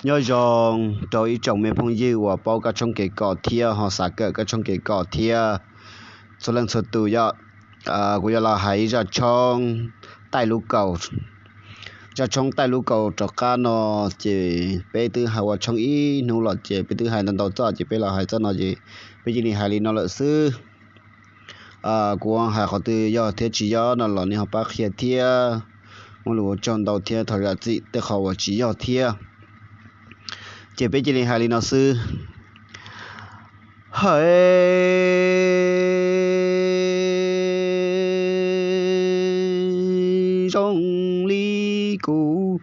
Nyob zoo rau ib tsoom me phooj ywg uas paub Kab Tshoob kev kos thiab ho xav kawm Kab Tshoob kev kos thiab txhua leej txhua tus yom. Kuv yuav los hais ib zaj tshoob taij lub kaus. Zaj tshoob taij lub kaus rov qab no ces peb twb hais ua tshoob ib hnub los ces peb twb hais ntau ntau txoj ces peb los hais txoj no ces peb cia li hais li no lawm xwb. Kuv hais qhov twg yog thiab tsis yog no los nej ho pab qhia thiab muaj lus ua tsaug ntau thiab thov zam txim tej qhov uas tsis yog thiab. Ces peb cia li hais li no xwb. Hais zoo li kuv,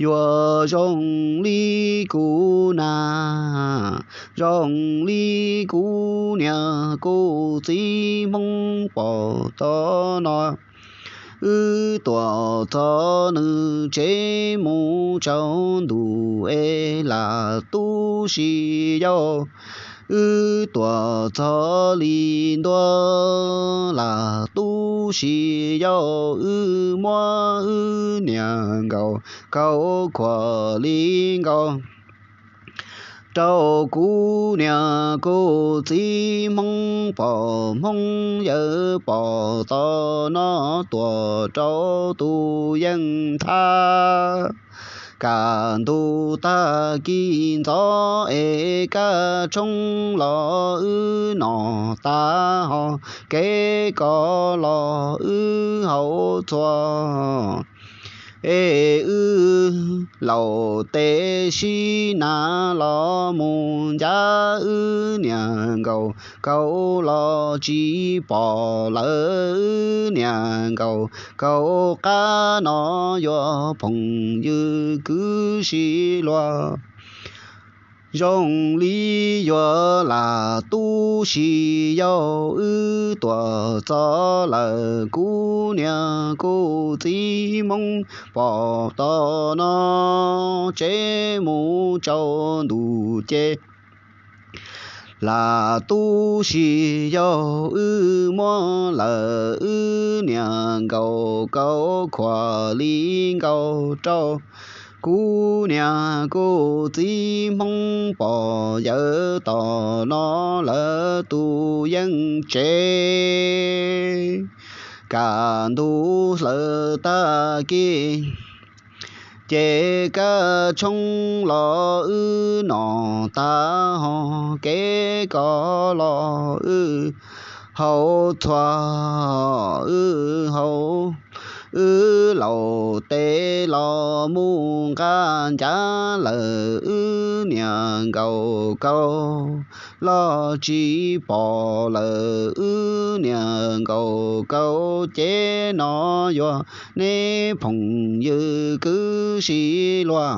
yuav zoo li kuv na, zoo li kuv niam kuv txiv Hmoob pom tau no. Wb tuaj txog nws tsev mus tsaus ntuj es lam tu si yau. Wb tuaj txog li ntua lam tu si yau, wb muab wb niam nkaus kaus khuam li nkaus rau kuv niam kuv txiv Hmoob pom, Hmoob yawg pom tau no tuaj rau tus yeej thab. Kaj ntug tag kis ntxov es Kab Tshoob los wb noj tas ho, kev kos los wb haus txhua. Es wb laus tes sib nas los mus ncaj, wb niam nkaus kaus los tsis pom lawm, wb niam nkaus kaus qab no yuav phooj ywg kwv sib luag. Zoo li yuav lam tu si yau, wb tuaj txog lawm kuv niam kuv txiv Hmoob pom tau no tsev mus tsaus ntuj ces lam tu si yau, wb muab lawm wb niam nkaus kaus khuam li nkaus rau kuv niam kuv txiv Hmoob pom, yawg tom no lawv tus yeej tsev. Kaj ntug hlawv tag kis ces Kab Tshoob los wb noj tas ho, kev kos los wb haus txhua, wb haus, wb laus tes los mus nqa ncaj lawm, wb niam nkaus kaus los tsis pom lawm, wb niam nkaus kaus ces no yuav neb phooj ywg kwv sib luag.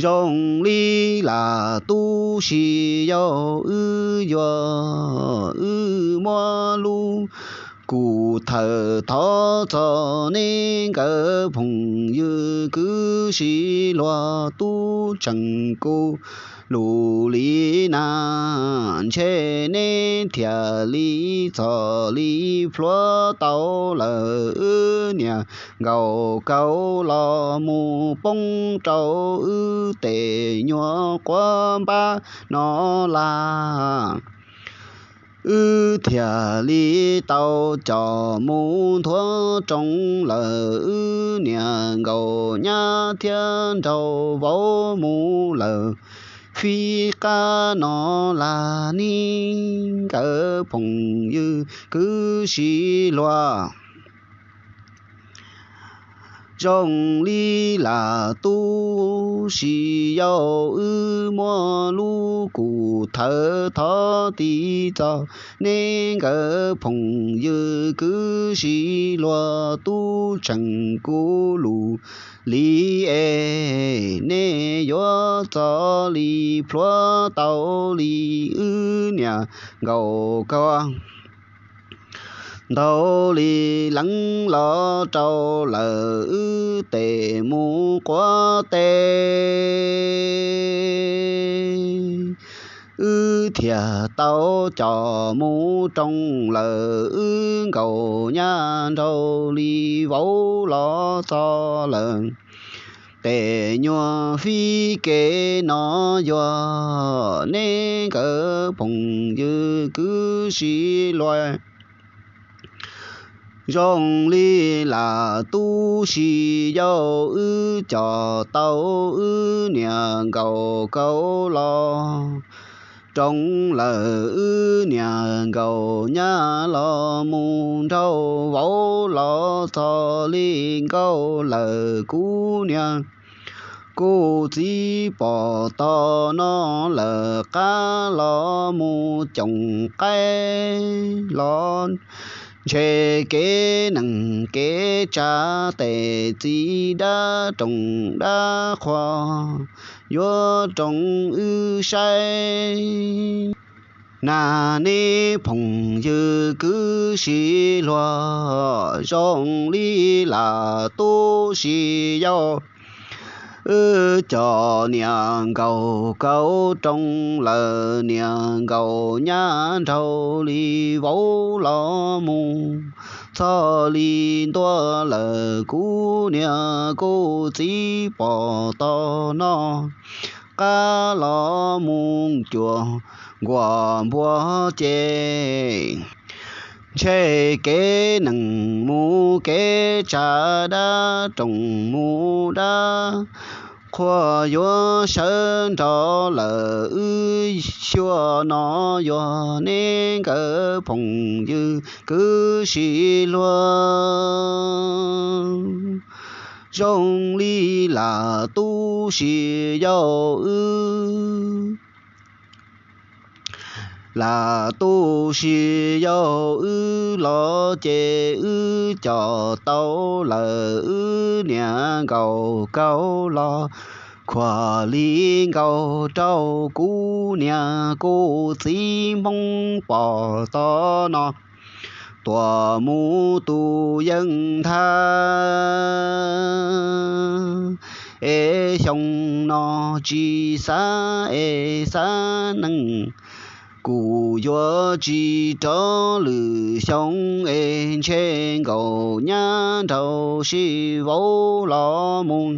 Zoo li lam tu si yau, wb yuav, wb muab lub kuv thawm thov txog neb nkawd phooj ywg kwv sib luag tub tseem kuv lus li na, ntshe neb thiaj li txog li plhuav tau lawm, wb niam nkaus kaus los mus poob rau wb tes nyuag quav npab no lawm. Wb thiaj li tau coj mus nthuav rooj lawm, wb niam nkaus nyab thiab nraug vauv mus lawm fij qab no lawm, neb nkawd phooj ywg kwv sib luag. Zoo li lam tu si yau, wb muab lub kuv thawm thov tiv txog neb nkawd phooj ywg kwv sib luag tub tseem kuv lus li es, neb yuav txog li plhuav tau li wb niam nkaus kaus ntau li leev los rau lawm, wb tes mus quav teb. Wb thiaj tau coj mus rooj lawm, wb nkaus nyab nraug li vauv los txog lawm. tes nyuag fij kev no yuav neb nkawd phooj ywg kwv tij hluas. Zoo li lam tu si yau wb coj tau wb niam nkaus kauv los roos lawm, wb niam nkaus nyab los mus nraug vauv los txog li nkauj lawm, kuv niam kuv txiv pom tog no lawm, qab los mus coom qaib los ntshe kev neeg kev tsav tes txiv dab roog dab qhua yuav roos wb saib. Nab neb phooj ywg kwv tij hluas, zoo li lam tu si yau wb coj niam nkaus kauv roos lawm, niam nkaus nyab nraug li vauv los mus txog li ntua lawm, kuv niam kuv txiv pom tog no qab los mus cuag nkuaj npua ces ntshe kev neeg mus kev tsav dab roog mus dab qhua yuav sawv nrov lawm, wb xyuas no yuav neb nkawd phooj ywg kwv tij hluas, zoo li lam tu si yau wb lam tu si yau wb los ces wb coj tau lawm wb niam nkaus kauv los khuam li nkaus rau kuv niam kuv txiv Hmoob pom tog no tuaj mus tu yeej nthav. Es xyoo no tsis xav es xav neej, kuv yuav tsis rov lwm xyoo es ntshe nkaus nyab nraug sib vauv los mus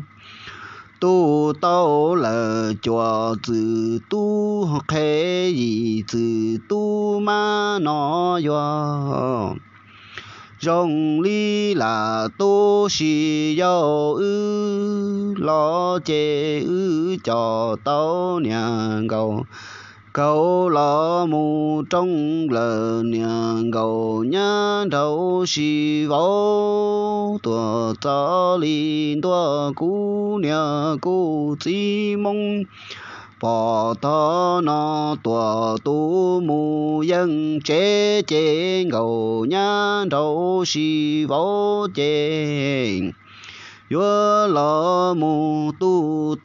tu tau lawm cuaj txwm tub qhe yim txwm tub mab no yuav zoo li lam tu si yau wb los ces wb coj tau niam nkaus kauv los mus roos lawm, niam nkaus nyab nraug sib vauv tuaj txog li ntua, kuv niam kuv txiv Hmoob pom tog no tuaj tu mus yeej tsev ces nkaus nyab nraug sib vauv ces yuav los mus tu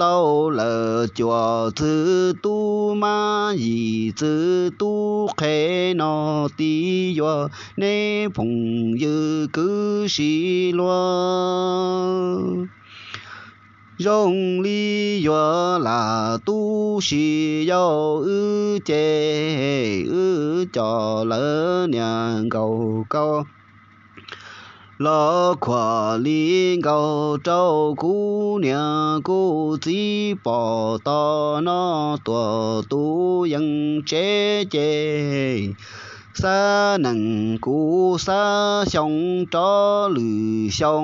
tau lawm cuaj txwm tub mab yim txwm tub qhe no, tib yuav neb phooj ywg kwv tij hluas, zoo li yuav lam tu si yau wb ces wb coj lawm niam nkaus kauv los khuam li nkaus rau kuv niam kuv txiv pom tog no tuaj tu yeej tsev ces xav neej kuv xav xyoo rov lwm xyoo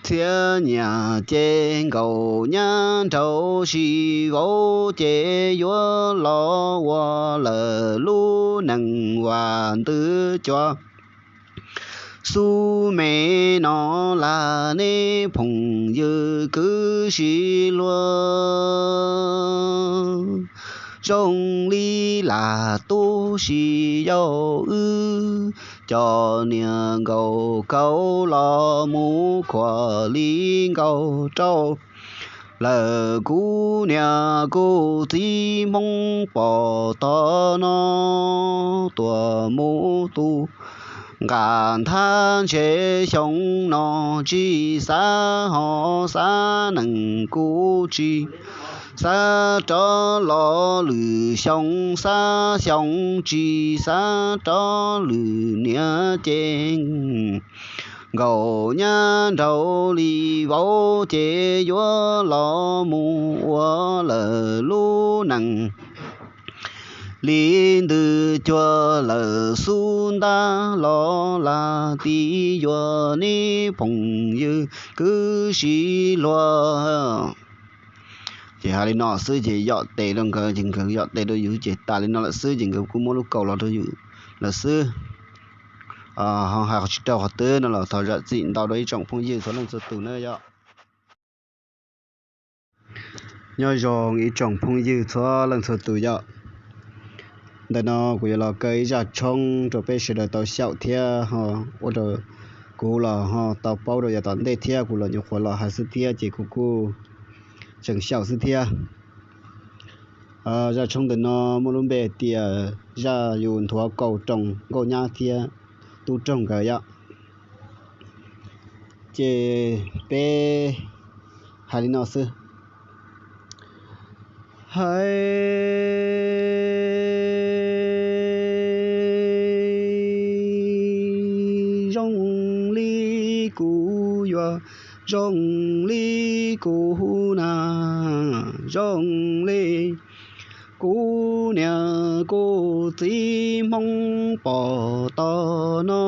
txhiab nyiaj ces nkaus nyab nraug sib vauv ces yuav los ua lawm lub neej vam ntws cuaj xub me no las neb phooj ywg kwv tij hluas, zoo li lam tu si yau wb coj niam nkaus kauv los mus khuam li nkaus rau lawm kuv niam kuv txiv Hmoob pom tog no tuaj mus tu nqa nthab ntshe xyoo no tsis xav ho xav neej kuv tsis xav rov los lwm xyoo, xav xyoo tsis xav rov lwm niam ces nkaum nyab nraug li vauv ces yuav los mus ua lawm lub neej li ntws cuag lawm xub ntab los lam ti yuav neb phooj ywg kwv sib luag. Ces hais li no xwb ces yom tes rau nkawd ces nkawd yom tes rau yus ces tas li no lawm xwb ces nkawd kuj muab lub kaus los rau yus lawm xwb. Ho hais qhov tsis raug qhov twg no los thov zam txim ntau rau ib tsoom phooj ywg txhua leej txhua tus na yom. Nyob zoo ib tsoom phooj ywg txhua leej txhua tus yom. Ntawm no kuv yuav los kaw ib zaj tshoob rau peb sawv daws tau xyaum thiab ho ua rau kuv los ho tau paub rau yav tom ntej thiab kuv los nyuam qhuav los hais xwb thiab ces kuv kuj tseem xyaum xwb thiab. Zaj tshoob ntawm no muaj lub npe hais tias zaj yus nthuav kaus roos nkauj nyab thiab tub rog nkawd yom. Ces peb hais li no xwb. Hais zoo li kuv yuav zoo li kuv na, zoo li kuv niam kuv txiv Hmoob pom tau no,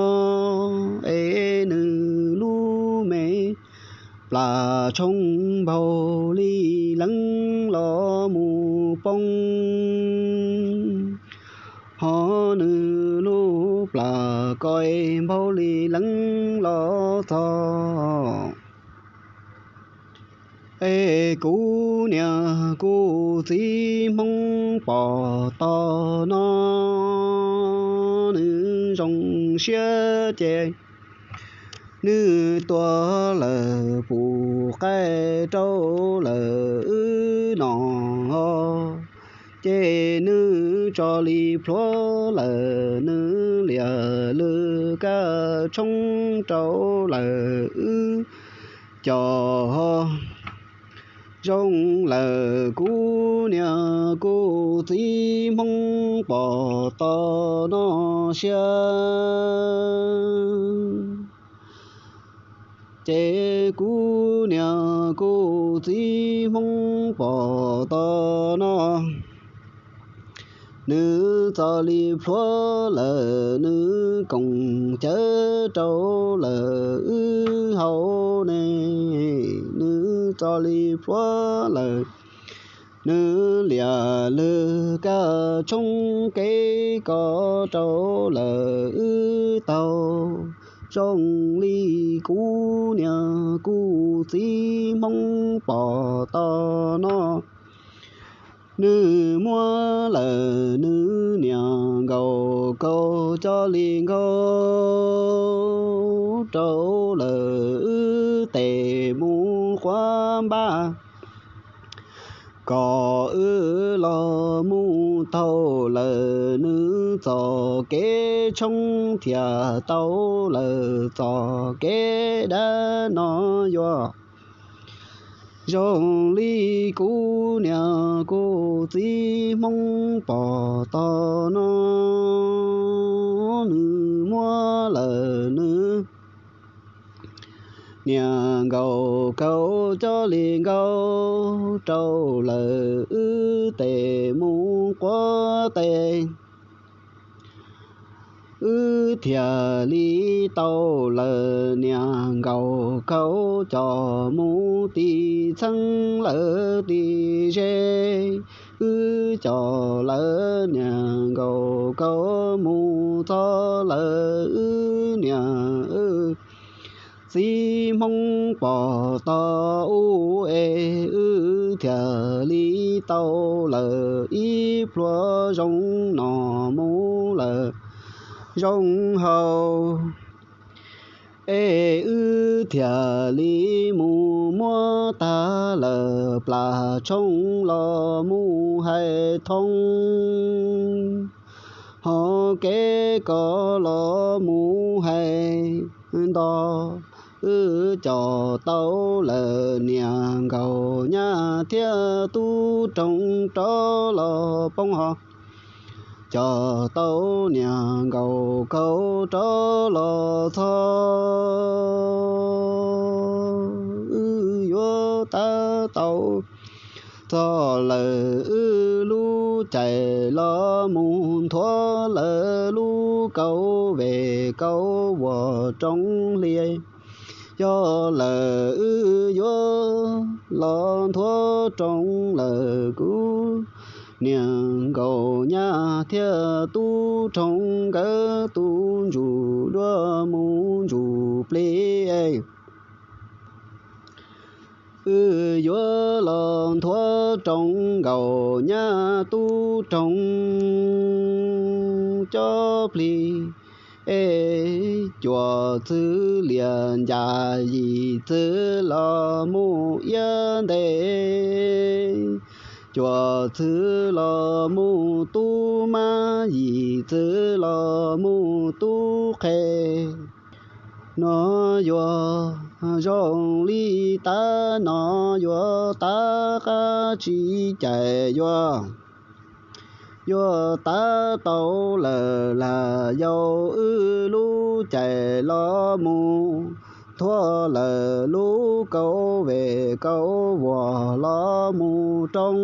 es nws lub me plas tshoob npaug li leev los mus poob, ho nws lub plas koj npaug li leev los txog. Es kuv niam kuv txiv Hmoob pom tau no, nws zoo siab ces nws tuag lawm puv qaib rau lawm wb no, ces nws tso li plhuav lawm nws liam lwm kab tshoob rau lawm wb cov. Zoo lawm kuv niam kuv txiv Hmoob pom tau no siab, ces kuv niam kuv txiv Hmoob pom tau no, nws txo li plhuav lawm nws koom cawv rau lawm wb hauv ne, nws txo li plhuav lawm nws liam lwm kab tshoob kev kos rau lawm wb tau. Zoo li kuv niam kuv txiv Hmoob pom tau no, nws muab lawm nws niam nkaus kaus coj li nkaus rau lawm wb tes mus quav npab, kom wb los mus taug lawm nws txoj kev tshoob thiaj tau lawm txoj kev dab no yuav. Zoo li kuv niam kuv txiv Hmoob pom tau no, nws muab lawm nws niam nkaus kaus coj li nkaus rau lawm wb tes mus quav tes, wb thiaj li tau lawm niam nkaus kaus coj mus tim txheeb lawm tim ze. Wb coj lawm niam nkaus kaus mus txog lawm wb niam wb txiv Hmoob pom tau ub es wb thiaj li tau lawm ib pluag zoo no mus lawm zoo haus. Es wb thiaj li mus muab tag lawm plas tshoob los mus hais thoob, ho kev kos los mus hais nto. Wb coj tau lawm niam nkaus nyab thiab tub roog rov los poob ho. coj tau niag nkauj kaub rov los txog, wb yuav tab tau txog lawm wb lub caij los mus nthuav lawv lub kaub vej kaub vuas roob hli. Yog lawm wb yuav los nthuav rooj lawm kuv niag nkauj nyab thiab tub roob nkawd tub ntsuj duab mus ntsuj plig. Wb yuav los nthuav rooj nkauj nyab tub roob cob plig, es cuam txwv liam ncas yim txwv los mus iab ntev, cuam txwv los mus tub mab yim txwv los mus tub qhe. No yuav zoo li tab no yuav tab qab tsis cais yuav, yuav tab tau lawm lam yau wb lub caij los mus nthuav lawm lub kaub vej kaub vuas los mus roob.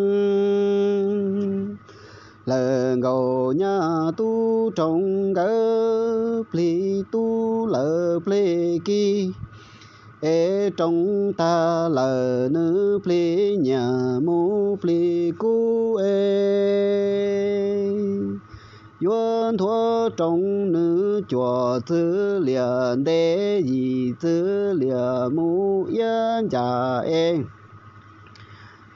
Lawv nkauj nyab tub roob nkawd plig tub lawv plig kiv, es roob tag lawm nws plig nyias mus plig kub es, yuav nthuav rooj nws cuam txwv liam ntev yim txwv liam mus iab ncas es,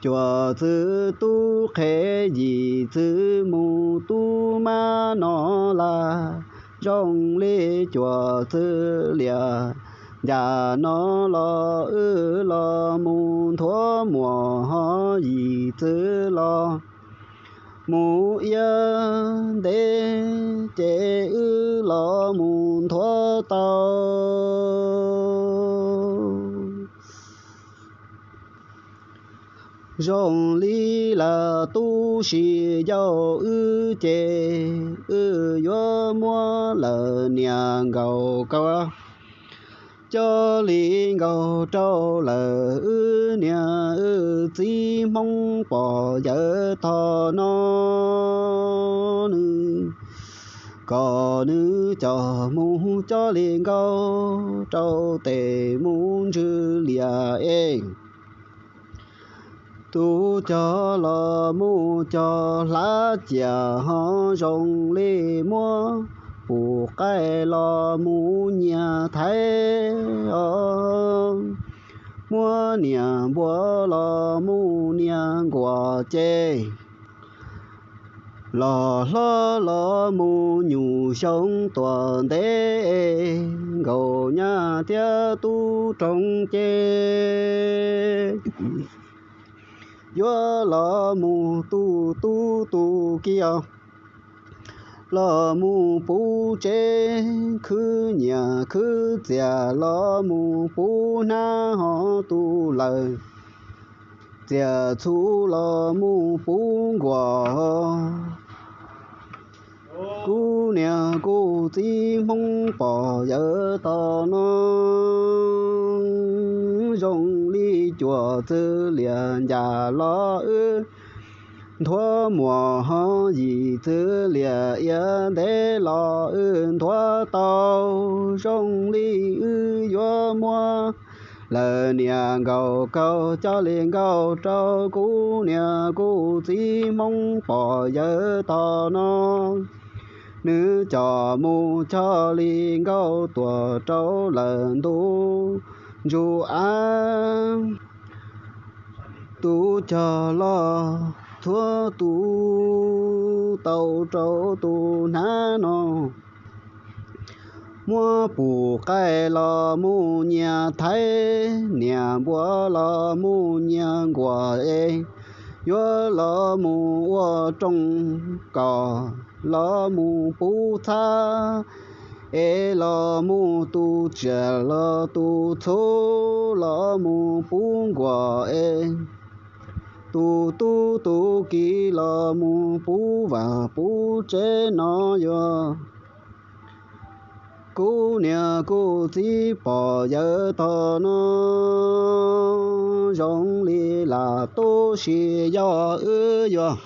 cuam txwv tub qhe yim txwv mus tub mab no las, zoo li cuam txwv liam ncas no los wb los mus nthuav muas ho yim txwv los mus iab ntev ces wb los mus nthuav tau. Zoo li lam tub si yau wb ces wb yuav muab lawm niam nkaum kaum cov li nkaum rau lawm wb niam wb txiv Hmoob pog yawm tog no nws, kom nws coj mus cov li nkaum rau tes mus ntsws liam es. Tus cog los mus cog hlav ciam ho zoo li muab pum qaij los mus nyias thaiv os, muab niam npua los mus nias nkuas ces, los hlob los mus nyuam xyoo tuam ntev, nkaum nyab thiab tub roog ces yuav los mus tu tub tu kiv os, los mus puv tsev khwb nyias khwb txias, los mus puv hnab ho tu lawm, txias txhu los mus puv nkuas. Kuv niam kuv txiv Hmoob pog yawm tog no zoo li cuam txwv liam ncas los wb nthuav muas ho yim txwv liam iab ntev los wb nthuav tau. Zoo li wb yuav muab lawm niam nkaum kaum cov li nkaum rau kuv niam kuv txiv Hmoob pog yawm tog no, nws coj mus cog li nkaum tuam rau lawm ntu ntsuj av. Tus cog los txhuab tu tau rau tus hnab no, muab pum qaij los mus nyias thaiv, niam npua los mus nyias nkuas es, yuav los mus ua rooj kaus los mus pub txhab es, los mus tu tsiaj los tu txhu los mus pub nkuas es, tus tub tus kiv los mus puv vaj puv tsev no yuav. Kuv niam kuv txiv pog yawm tog no zoo li lam tub si yog wb yuav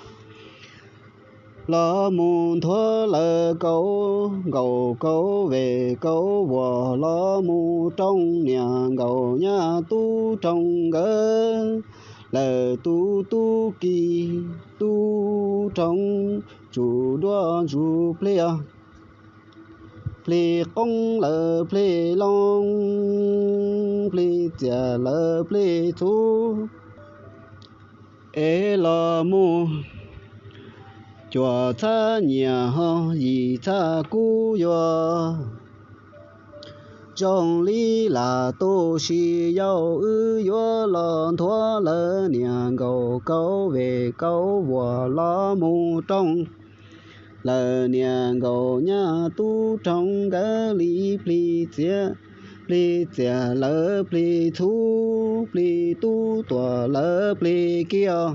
los mus nthuav lawv kaub nkaus kaub vej kaub vuas los mus rooj niam nkaus nyab tub rooj nkawd lawv tus tub kiv tub rooj tsuj duab tsuj plig, plig qoob lawv plig loo, plig txias lawv plig txhuv, es los mus cuam txhab nyiam ho yim txhab kub yuav. Zoo li lam tub si yog wb yuav los nthuav lawv niam nkaus kaub vej kaub vuas los mus rooj lawv niam nkaus nyab tub rooj nkawd li plig txias, plig txias lawv plig txhuv, plig tub tuam lawv plig kiag,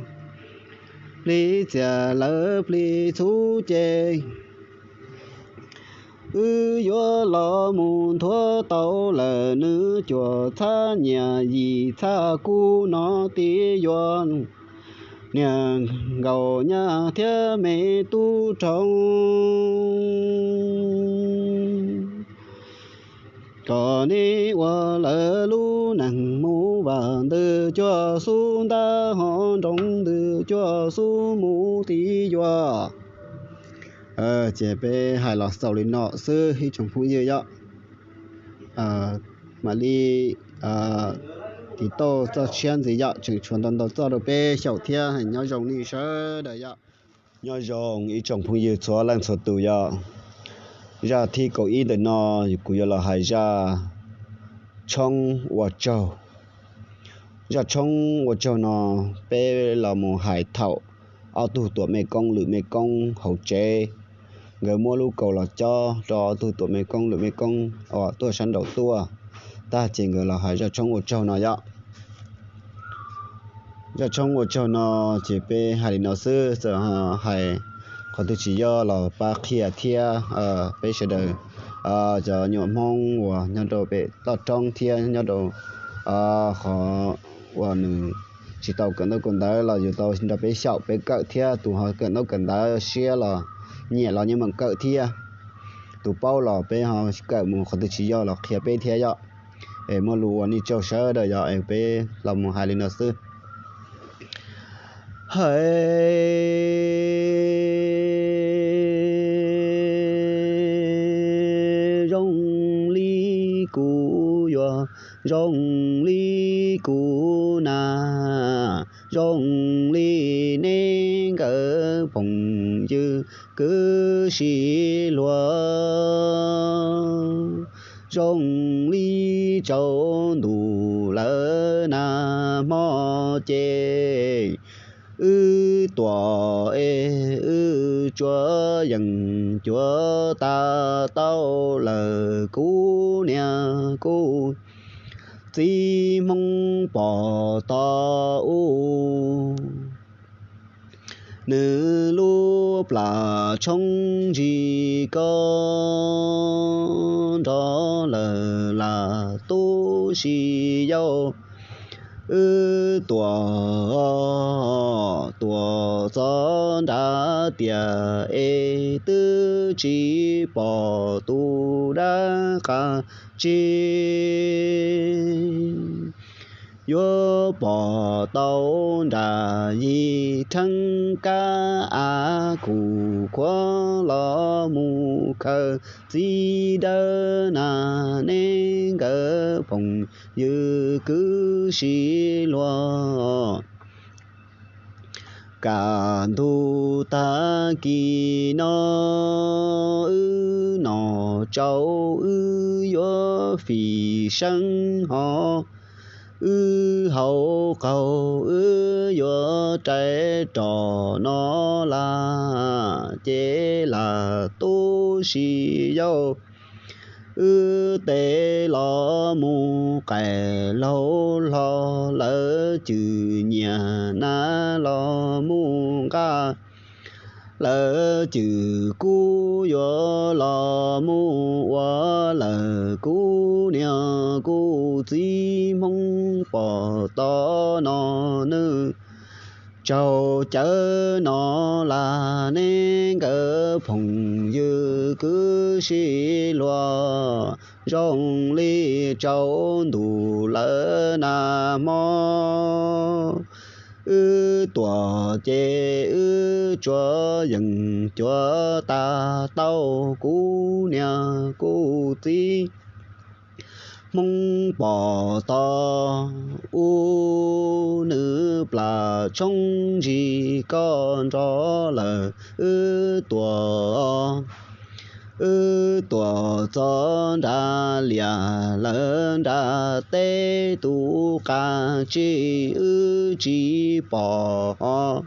plig txias lawv plig txhuv ces wb yuav los mus nthuav tau lawm nws cuam txhab nyiam yim txhab kub no tib yuav niam nkaus nyab thiab me tub rooj. Kom neb ua lawv lub neej mus vam ntws cuaj xub ntab ho nroo ntws cuaj xub mus tib yuav. Ces peb hais los xaus li no xwb ib tsoom phooj ywg yom. Mam li tiv tauj txoj tshiab ntxiv yom, tseem tshuav ntau ntau txoj rau peb xyaum thiab. Nyob zoo nej sawv daws yom. Nyob zoo ib tsoom phooj ywg txhua leej txhua tus yom. Zaj thib kaum ib ntawm no kuv yuav los hais zaj tshoob ua tsaug. Zaj tshoob ua tsaug no peb los mus hais thaum ob tug tuam mej koob lwm mej koob hauv tsev, nkawd muab lub kaus los cob rau ob tug tuam mej koob lwm mej koob uas tuaj sab nraud tuaj, tag ces nkawd los hais zaj tshoob ua tsaug no yom. Zaj tshoob ua tsaug no ces peb hais li no xwb, txawm hais qhov twg tsis yog los pab qhia thiab. Peb sawv daws cov nyuam Hmoob uas nyob rau pem toj roob thiab nyob rau qhov uas nws tsis tau kawm ntaub kawm ntawv los yus tau nrog peb xyaum peb kawm thiab, tus ho kawm ntaub kawm ntawv siab los nyiam los yeej meem kawm thiab. Tus paub los peb ho kawm mus, qhov twg tsis yog los qhia peb thiab yom. Es muaj lus ua nej tsaug sawv daws yom, es peb los mus hais li no xwb. Hais zoo li kuv yuav, zoo li kuv na, zoo li neb nkawd phooj ywg kwv tij hluas, zoo li tsaus ntuj lawm nag hmo ces wb tuam es wb tsuas yeem cuav tas tau lawm kuv niam kuv txiv Hmoob pom tau ub. Nws lub plam tshoob ntsis ko nrov lawm lam tub si yau. Wb tuam tuam txog nrad tiam es twb tsis pom tus dab qab tsi yuav pom tau nram yim rheeb kab av kuj khuav los mus khaws txiv dawb na, neb nkawd phooj ywg kwv tij hluas. Kaj ntug tag kis no wb noj tsau wb yuav fim seeb ho, wb haus qaug wb yuav rais rov no lawm ces lam tub si yau. Wb tes los mus qaij laug hlo lawm cwm nyiam na los mus nqa lawv cwm kuj yuav los mus ua lawm kuv niam kuv txiv Hmoob pom tau no nws tsaug cawv no las nej nkawd phooj ywg kwv tij hluas zoo li tsaus ntuj lawm nag hmo. Wb tuaj ces wb tsuas yeej cuav tas tau kuv niam kuv txiv Hmoob pom tau ub nws plam tshoob ntsis koj nrog lawm wb tuaj. Wb tuaj txog nram liaj lawv nram teb tus qab tsib wb tsis pom.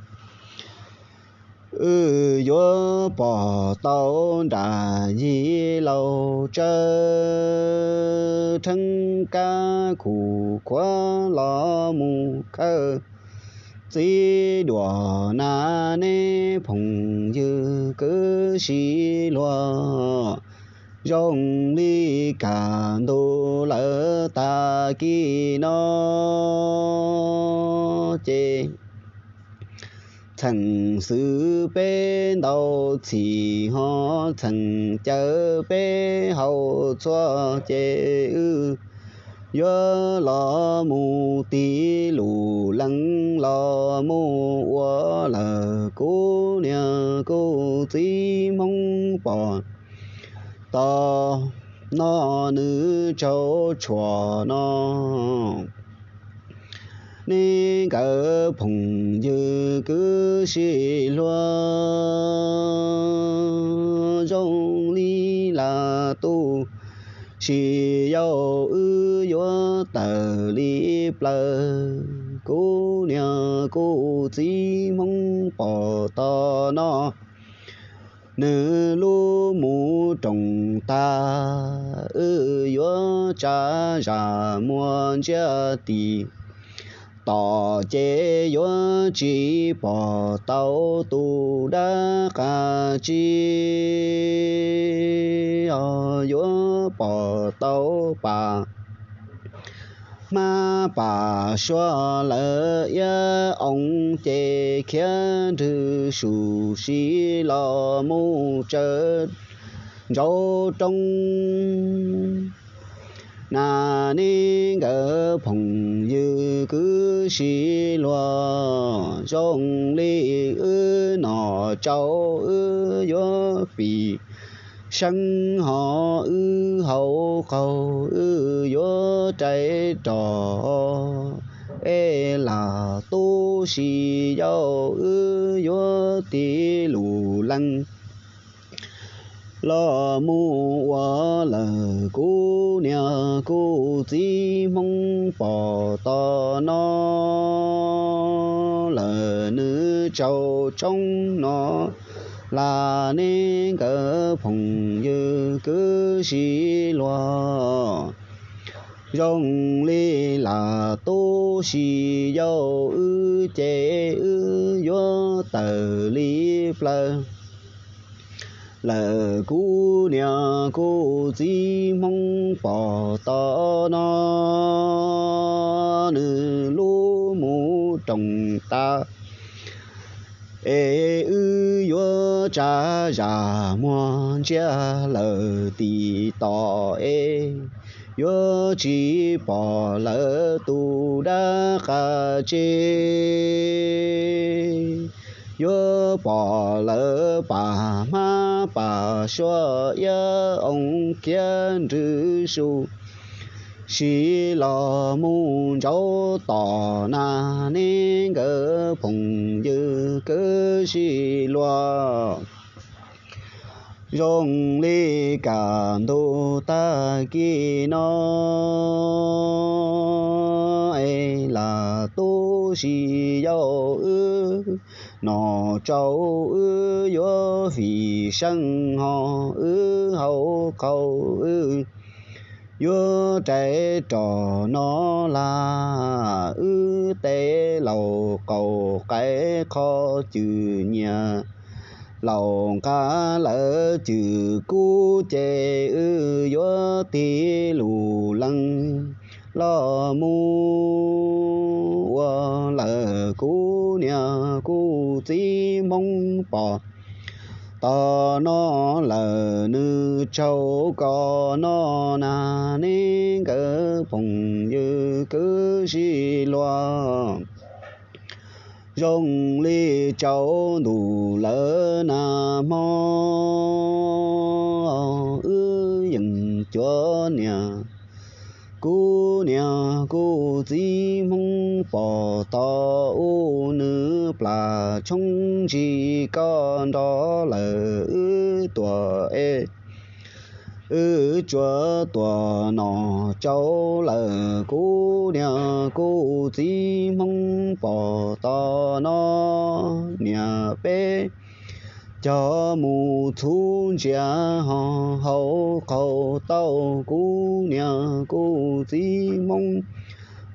Wb yuav pom tau nram yim laus tsawb rheeb kab khuv khuav los mus khawb txiv duam na nej phooj ywg kwv tij hluas zoo li kaj ntug lawm tag kis no ces txheem xwm peb ntau txhim ho txheem cawv peb hau txhua ces wb yuav los mus tig lus lees los mus ua lawm kuv niam kuv txiv Hmoob pom tau no nws tsaug tshua no. Nej nkawd phooj ywg kwv tij hluas zoo li lam tu sis yau wb yuav tawm li plaws kuv niam kuv txiv Hmoob pom tau no nws lub mus roos tag wb yuav tsa zam muag ntsiab tis tom ces yuav tsis pom tau tus dab qab tsib os yuav pom tau pas hmab pas suav lawv iab oo ces khiav nrwg sus siv los mus tsawv ntsauv roob na nej nkawd phooj ywg kwv tij hluas zoo li wb nom tsaus wb yuav fim seeb ho wb hauv qaug wb yuav rais rog es lam tu sis yau wb yuav tig lus lees los mus ua lawm kuv niam kuv txiv Hmoob pom tau no lawm nws tsaug tshoob no las nej nkawd phooj ywg kwv tij hluas zoo li lam tu sis yau wb ces wb yuav tawm li plaws lawm kuv niam kuv txiv Hmoob pom tau no nws lub mus roos tag es wb yuav tsa zam muag ntsiab lawm tim tom es yuav tsis pom lawv tus dab qab tsib yuav pom lawv pas hmab pas suav iab oo khiav nrwg sus siv los mus ntsauv tom na nej nkawd phooj ywg kwv tij hluas zoo li kaj ntug tag kis no es lam tu sis yau wb nom tsaus wb yuav fim seeb ho wb hauv qaug wb yuav rais rog no las. Wb tej laus qaum qaib qhov cwm nyias, laus nqa lawv cwm kub ces wb yuav tig lus lees los mus ua lawm kuv niam kuv txiv Hmoob pom tom no lawm nws tsaug koj no na, neb nkawd phooj ywg kwv tij luag zoo li tsaus ntuj lawm na hmo. Wb yeej cuav niam, kuv niam kuv txiv Hmoob pom tom ub, nws plam tshoob ntsis koj nrog lawm wb tuam es wb tsuav tuam nom tsaus lawm kuv niam kuv txiv Hmoob pom tom no. Niam peb cog mus txhuv ntsia ho hauv qaug tau, kuv niam kuv txiv Hmoob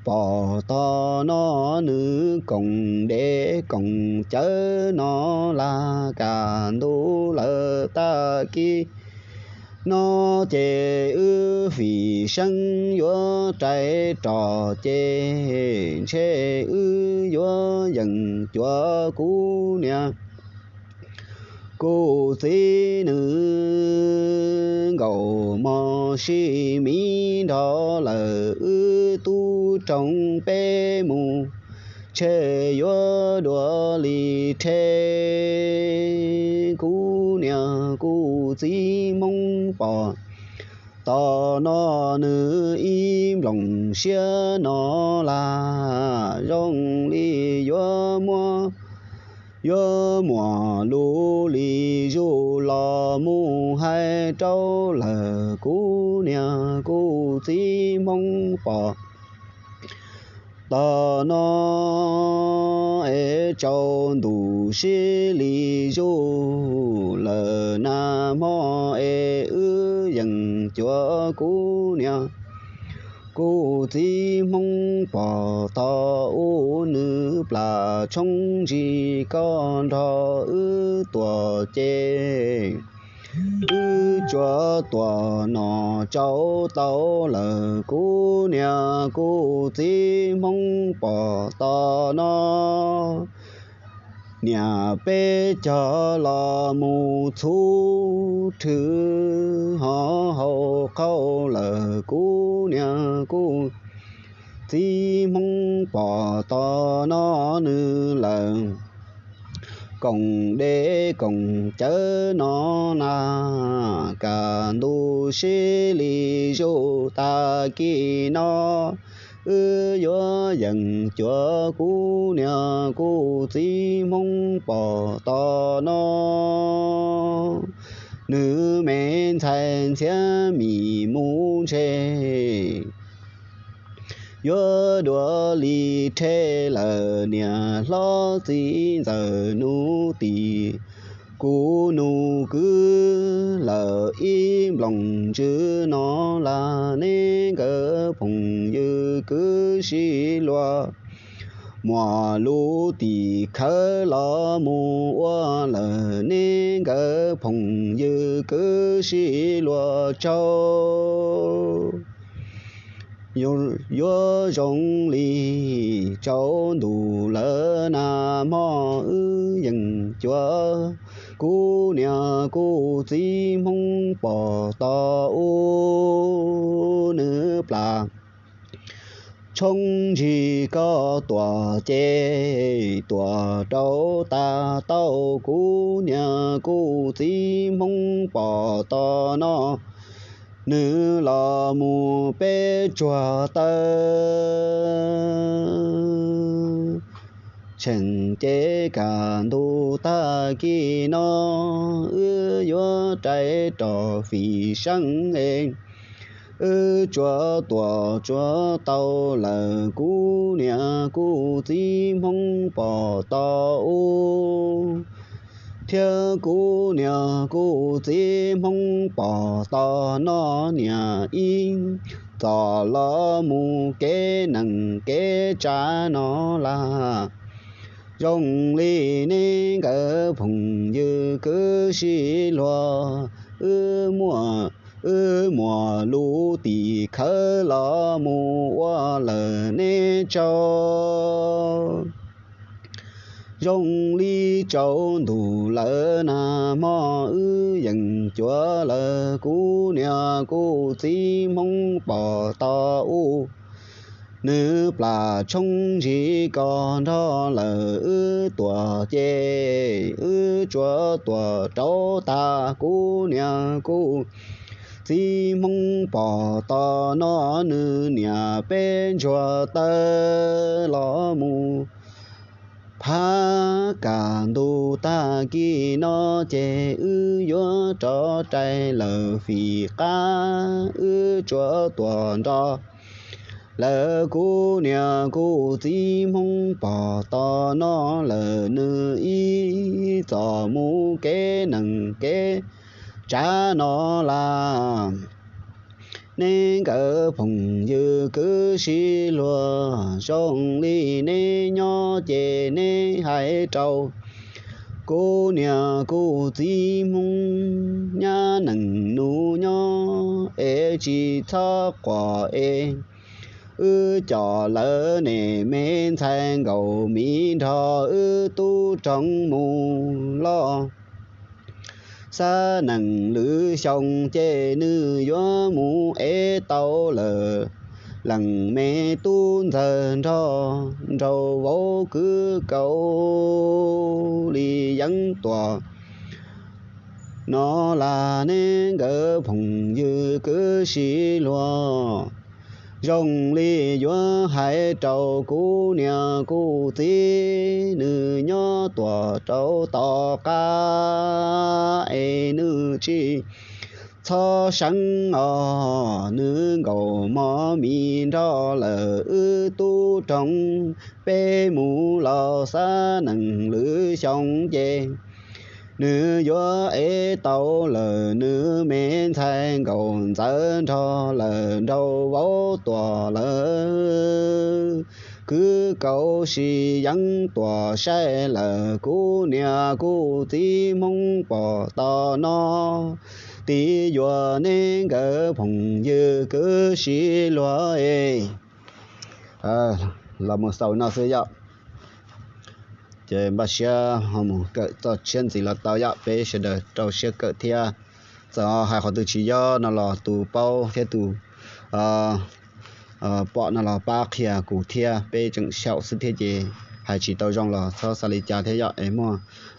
pom tom no. Nws koom dej koom cawv no las, kaj ntug lawm tag kis no ces wb fim seeb yuav rais rog ces ntshe wb yuav yeem cuav kuv niam kuv txiv nws nkaum mos sib miv nrog lawm wb tub roog peb mus, ntshe yuav dua li rhe. Kuv niam kuv txiv Hmoob pom tom no, nws ib nplooj siab no las zoo li yuav muab, yuav muab lub li zuj los mus hais rau lawm kuv niam kuv txiv Hmoob pom tom no. Es tsaus ntuj sib li zuj lawm na hmo, es wb yeej cuav kuv niam kuv txiv Hmoob pom tom ub, nws plam tshoob ntsis koj nrog wb tuam ces wb tsuav tuam nom tsaus tau lawm kuv niam kuv txiv Hmoob pom tom no. Niam peb cog los mus txhuv rhwv ho hauv qaug lawm kuv niam kuv txiv Hmoob pom tom no. Nws lawm koom dej koom cawv no na, kaj ntug sib li zuj tag kis no, wb yuav yeem cuav kuv niam kuv txiv Hmoob pom tom no. Nws me ntxhais ntxhiab mim mus ntshe yuav dua li rhe lawm, niam hlob txiv ntxawm nus tim kuv nus kwv lawm ib nplooj ntsws no las, neb nkawd phooj ywg kwv tij luag muaj lub tim khawv los mus ua lawm, neb nkawd phooj ywg kwv tij luag tsaug. Yuav zoo li tsaus ntuj lawm na hmo, wb yeej cuav kuv niam kuv txiv Hmoob pom tom ub, nws plam tshoob ntsis koj tuam ces tuam rau tas tau kuv niam kuv txiv Hmoob pom tom no. Nws los mus peb tsuag taw tseem ces kaj ntug tag kis no, wb yuav rais rog fim seeb es wb tsuav tuam tsuav tau lawm kuv niam kuv txiv Hmoob pom tom ub. thiab kuv niam kuv txiv Hmoob pom tos noj niam ib txom los mus kev nees kev tsav no las. Zoo li neb nkawd phooj ywg kwv sib luag, wb muaj, wb muaj lub tim khawv los mus ua lawm neb tsaug. Zoo li tsaus ntuj lawm nag hmo wb yeej cuav lawm, kuv niam kuv txiv Hmoob pom tos ub, nws plam tshoob ntsis kos nrog lawm wb tuam ces wb tsuas tuam rauv tag, kuv niam kuv txiv Hmoob pom tos noj nws niam peb ntsuag taw los mus. Phab kaj ntug tag kis no ces wb yuav rov rais lawm fim qab, wb tsuas tuam nrog lawm, kuv niam kuv txiv Hmoob pom tos noj lawm nws ib txom mus kev nees kev tsav no las. Neb nkawd phooj ywg kwv sib luag, zoo li neb nyob ces neb hais rau kuv niam kuv txiv Hmoob, nyab neej nus nyob es tsis txhob quaj es, wb coj lawv niam me ntxhais nkauj miv nrog wb tub roog mus loj xab nees lwm xyoo ces nws yuav mus ev tau lawm leej me tub ntxawg nrog nraug vauv kwv kaus li yeeb tuam no las. Neb nkawd phooj ywg kwv sib luag, zoo li yuav hais rau kuv niam kuv txiv, nws nyob tuam rau tom qab es nws tsis txhob seev os, nws nkauj mov mis nrog lawm wb tub roog, peb mus los xab nees lwm xyoo ces nws yuav ev tau lawm nws me ntxhais nkauj ntxawm nrog lawm nraug vauv tuam lawm kwv kaus sib yeeb tuam saib lawm, kuv niam kuv txiv Hmoob pom tos no, tiv yuav neb nkawd phooj ywg kwv sib luag es los mus xaus no xwb yom. Ces npaj siab ho mus kawm txoj tshiab ntxiv los tau yom, peb sawv daws rau siab kawm thiab. Txawm hais qhov twg tsis yob no los tus paub thiab tus pom no los pab qhia kuv thiab, peb tseem xyaum xwb thiab ces hais tsis tau zoo los txhob xav li cas thiab yom, es muaj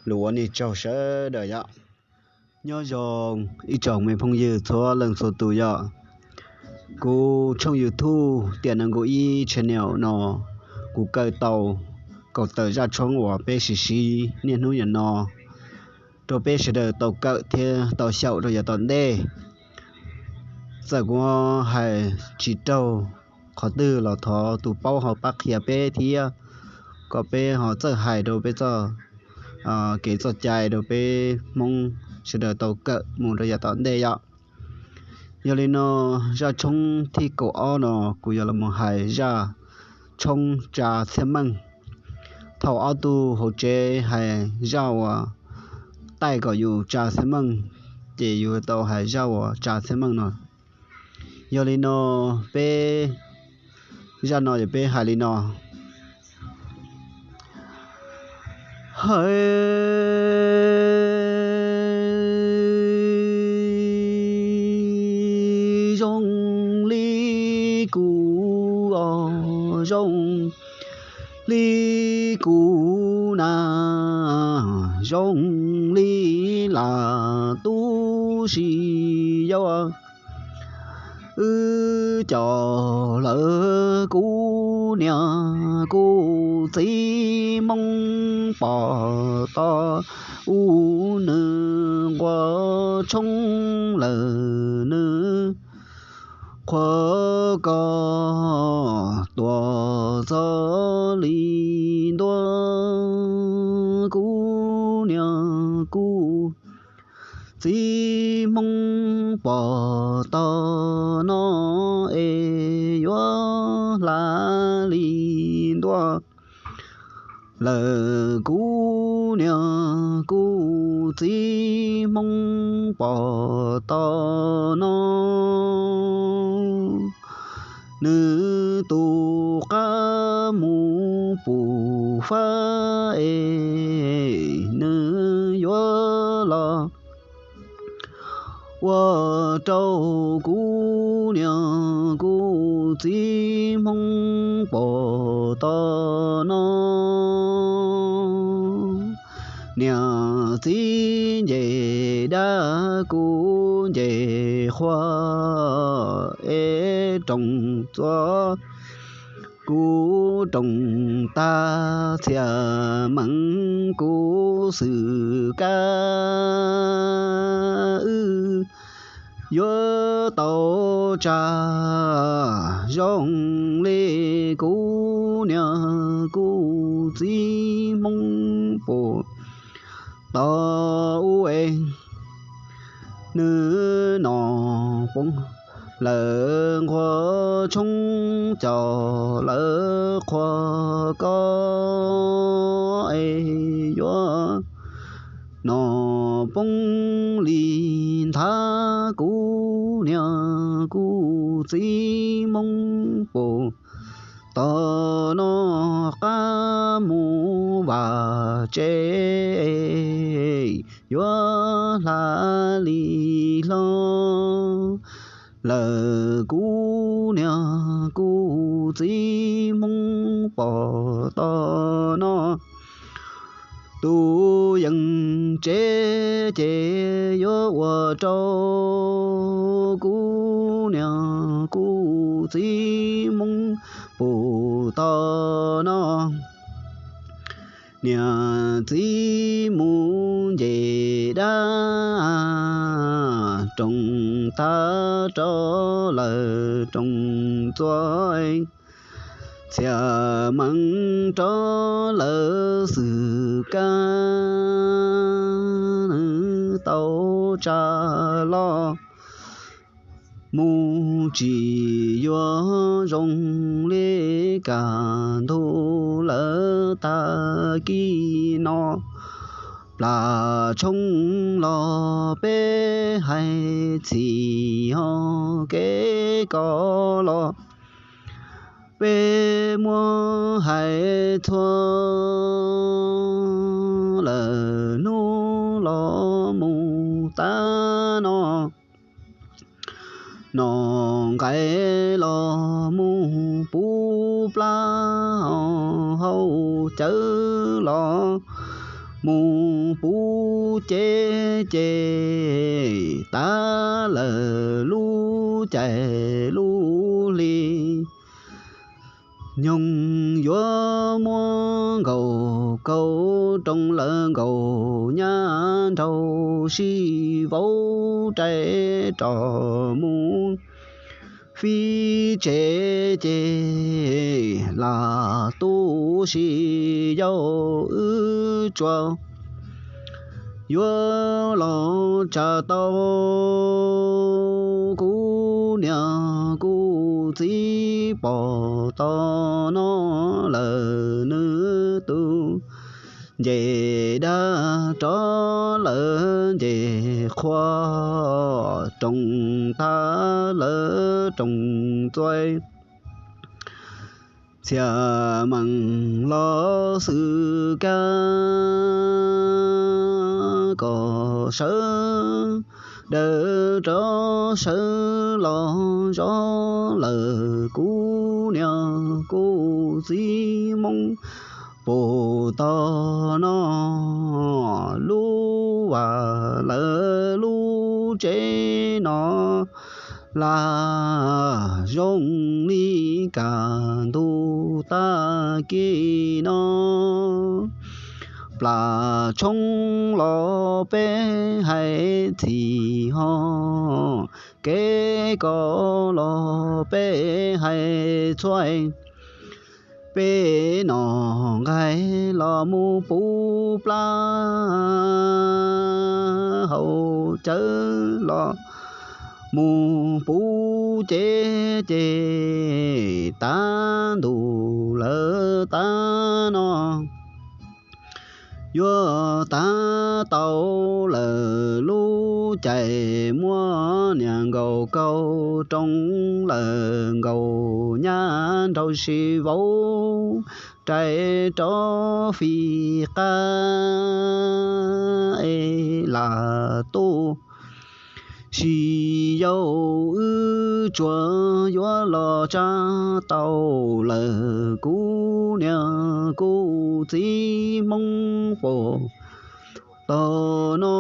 lus ua nej tsaug sawv daws yom. Nyob zoo ib tsoom me phooj ywg txhua leej txhua tus yom. Kuv tshooj YouTube Tiam Nees Nkaum Ib Channel no, kuv kawm tau kaum tawm zaj tshoob uas peb sim siv niaj hnub nim no rau peb sawv daws tau kawm thiab tau xyaum rau yav tom ntej. Txawm kuv hais tsis raug qhov twg los thov tus paub ho pab qhia peb thiab, kom peb ho txawj hais rau peb txoj kev txoj cai rau peb Hmoob sawv daws tau kawm mus rau yav tom ntej yom. Yog li no, zaj tshoob thib kaum ob no kuv yuav los mus hais zaj tshoob tsa txhiaj meej. Thaum ob tug hauv tsev hais zaj uas taij kom yus tsa txhiaj meej, ces yus tau hais zaj uas tsa txhiaj meej no. Yog li no, peb, zaj no yog peb hais li no: Hais zoo li kuv os, zoo li kuv na, zoo li lam tu si yau. Wb cov lawv kuv niam kuv txiv Hmoob pom tau ub, nws nquag tshoob lawm nws qhuav koj tuaj txog li ntua, kuv niam kuv lawm kuv niam kuv txiv Hmoob pom tau no, nws tus qab mus pum fab es nws yuav los ua rau kuv niam kuv txiv Hmoob pom tau no. Niam txiv nce dab kuv nce qhua es roos txua kuv roos tag txhia meej kuv xwm kab wb yuav tau tsa zoo li kuv niam kuv txiv Hmoob pum tau ub es nws nom poob lawm nqua tshoob caum lawm qhua koj es yuav nom poob li nthav kuv niam kuv txiv Hmoob pum tau no qab mus vam tsev yuav hla li hlo lawm kuv niam kuv txiv Hmoob pom tau no. Tus yeej tsev ces yuav ua rau kuv niam kuv txiv Hmoob pum tau no. Niam txiv mus nce dab roos tag rov lawm roos txua txhia meej rov lawm xwm kab nws tau tsa los mus tsis yuav zoo li kaj ntug lawm tag kis no. Plas tshoob los peb hais txhim ho kev kos los peb muab hais txhua lawm hnub los mus tag no. Nom nqaij los mus puv plab, hauv cawv los mus puv cev, ces tas lawm lub caij lub hli. Nyoog yuav muab nkaus kaus roos lawm nkaus nyab nraug sib vauv rais rov mus fib tsev, ces lam tu si yau wb tsuas yuav los tsa tau kuv niam kuv txiv pom tau no lawm nws tus nce dab rov lawm nce qhua, roos tag lawm roos txua txhia meej los xwm kab kom sawv daws rov sawv los zov lawm kuv niam kuv txiv Hmoob pum tau no. Lub vas lawm lub tsev no lam zoo li kaj ntug tag kis no. Plas tshoob los peb hais txhim ho, kev kos los peb hais txhua, peb nom nqaij los mus puv plab, hauv cawv los mus puv cev, ces tas ntuj lawm tas no. yuav tag tau lawm lub caij muab niam nkaus kaug roo lawm nkaus nyab nraug si vauv rais rov fij qab es lam tuaj sis yau wb tsuas yuav los tsa tau lawm kuv niam kuv txiv Hmoob puag tom no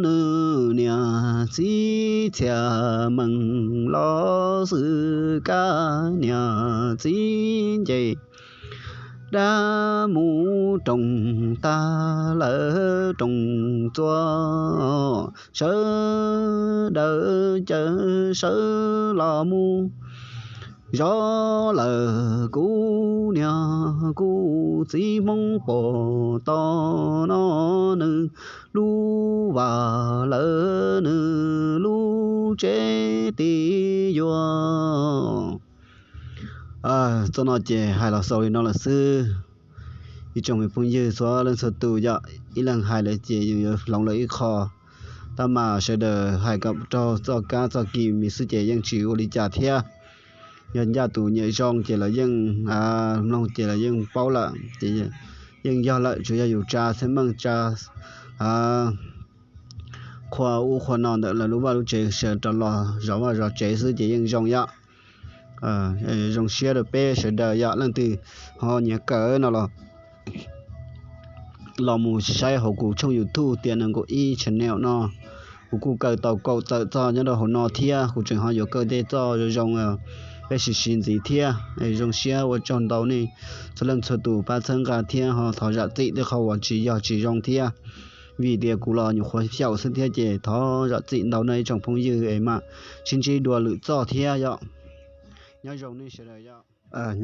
nws niam txiv txhiaj meej los xwb kab niam txiv nce dab mus roos tag lawm roos txuas sawv daws caw sawv los mus zov lawm kuv niam kuv txiv Hmoob puag tom no nws lub vaj lawm nws lub tsev tis yuav. Txoj no ces hais los xaus li no lawm xwb. Ib tsoom me phooj ywg txhua leej txhua tus yom, ib leeg hais lawm ces yus yuav hloov lawm ib qho. Tab mas sawv daws hais kom raug txoj kab txoj kis mis xwb ces yeej tsis ua li cas thiab. Yog ncaj tus nyiam zoo ces lawv yeej mloog ces lawv yeej paub lawm ces yeej yog lawm, tsuas yog yus tsa txhiaj meej tsa qhua ub qhua no ntawm lawv lub vaj lub tsev sawv rov los zov vaj zov tsev xwb ces yeej zoo yom. Zoo siab rau peb sawv daws yom, leej twg ho nyiam kawm no los los mus saib hauv kuv tshooj YouTube tias nees nkaum ib channel no, kuv kuj kaw tau kaum tawm txoj nyob rau hauv no thiab kuv tseem ho yuav kaw tej txoj zoo zoo peb siv siv ntxiv thiab. Zoo siab ua tsaug ntau nej txhua leej txhua tus pab txhawb nqa thiab ho thov zam txim tej qhov uas tsis yog tsis zoo thiab, vim tias kuv los nyuam qhuav xyaum xwb thiab ces thov zam txim ntau nej ib tsoom phooj ywg es mam sib ntsib dua lwm txoj thiab yom. Nyob zoo nej sawv daws yom.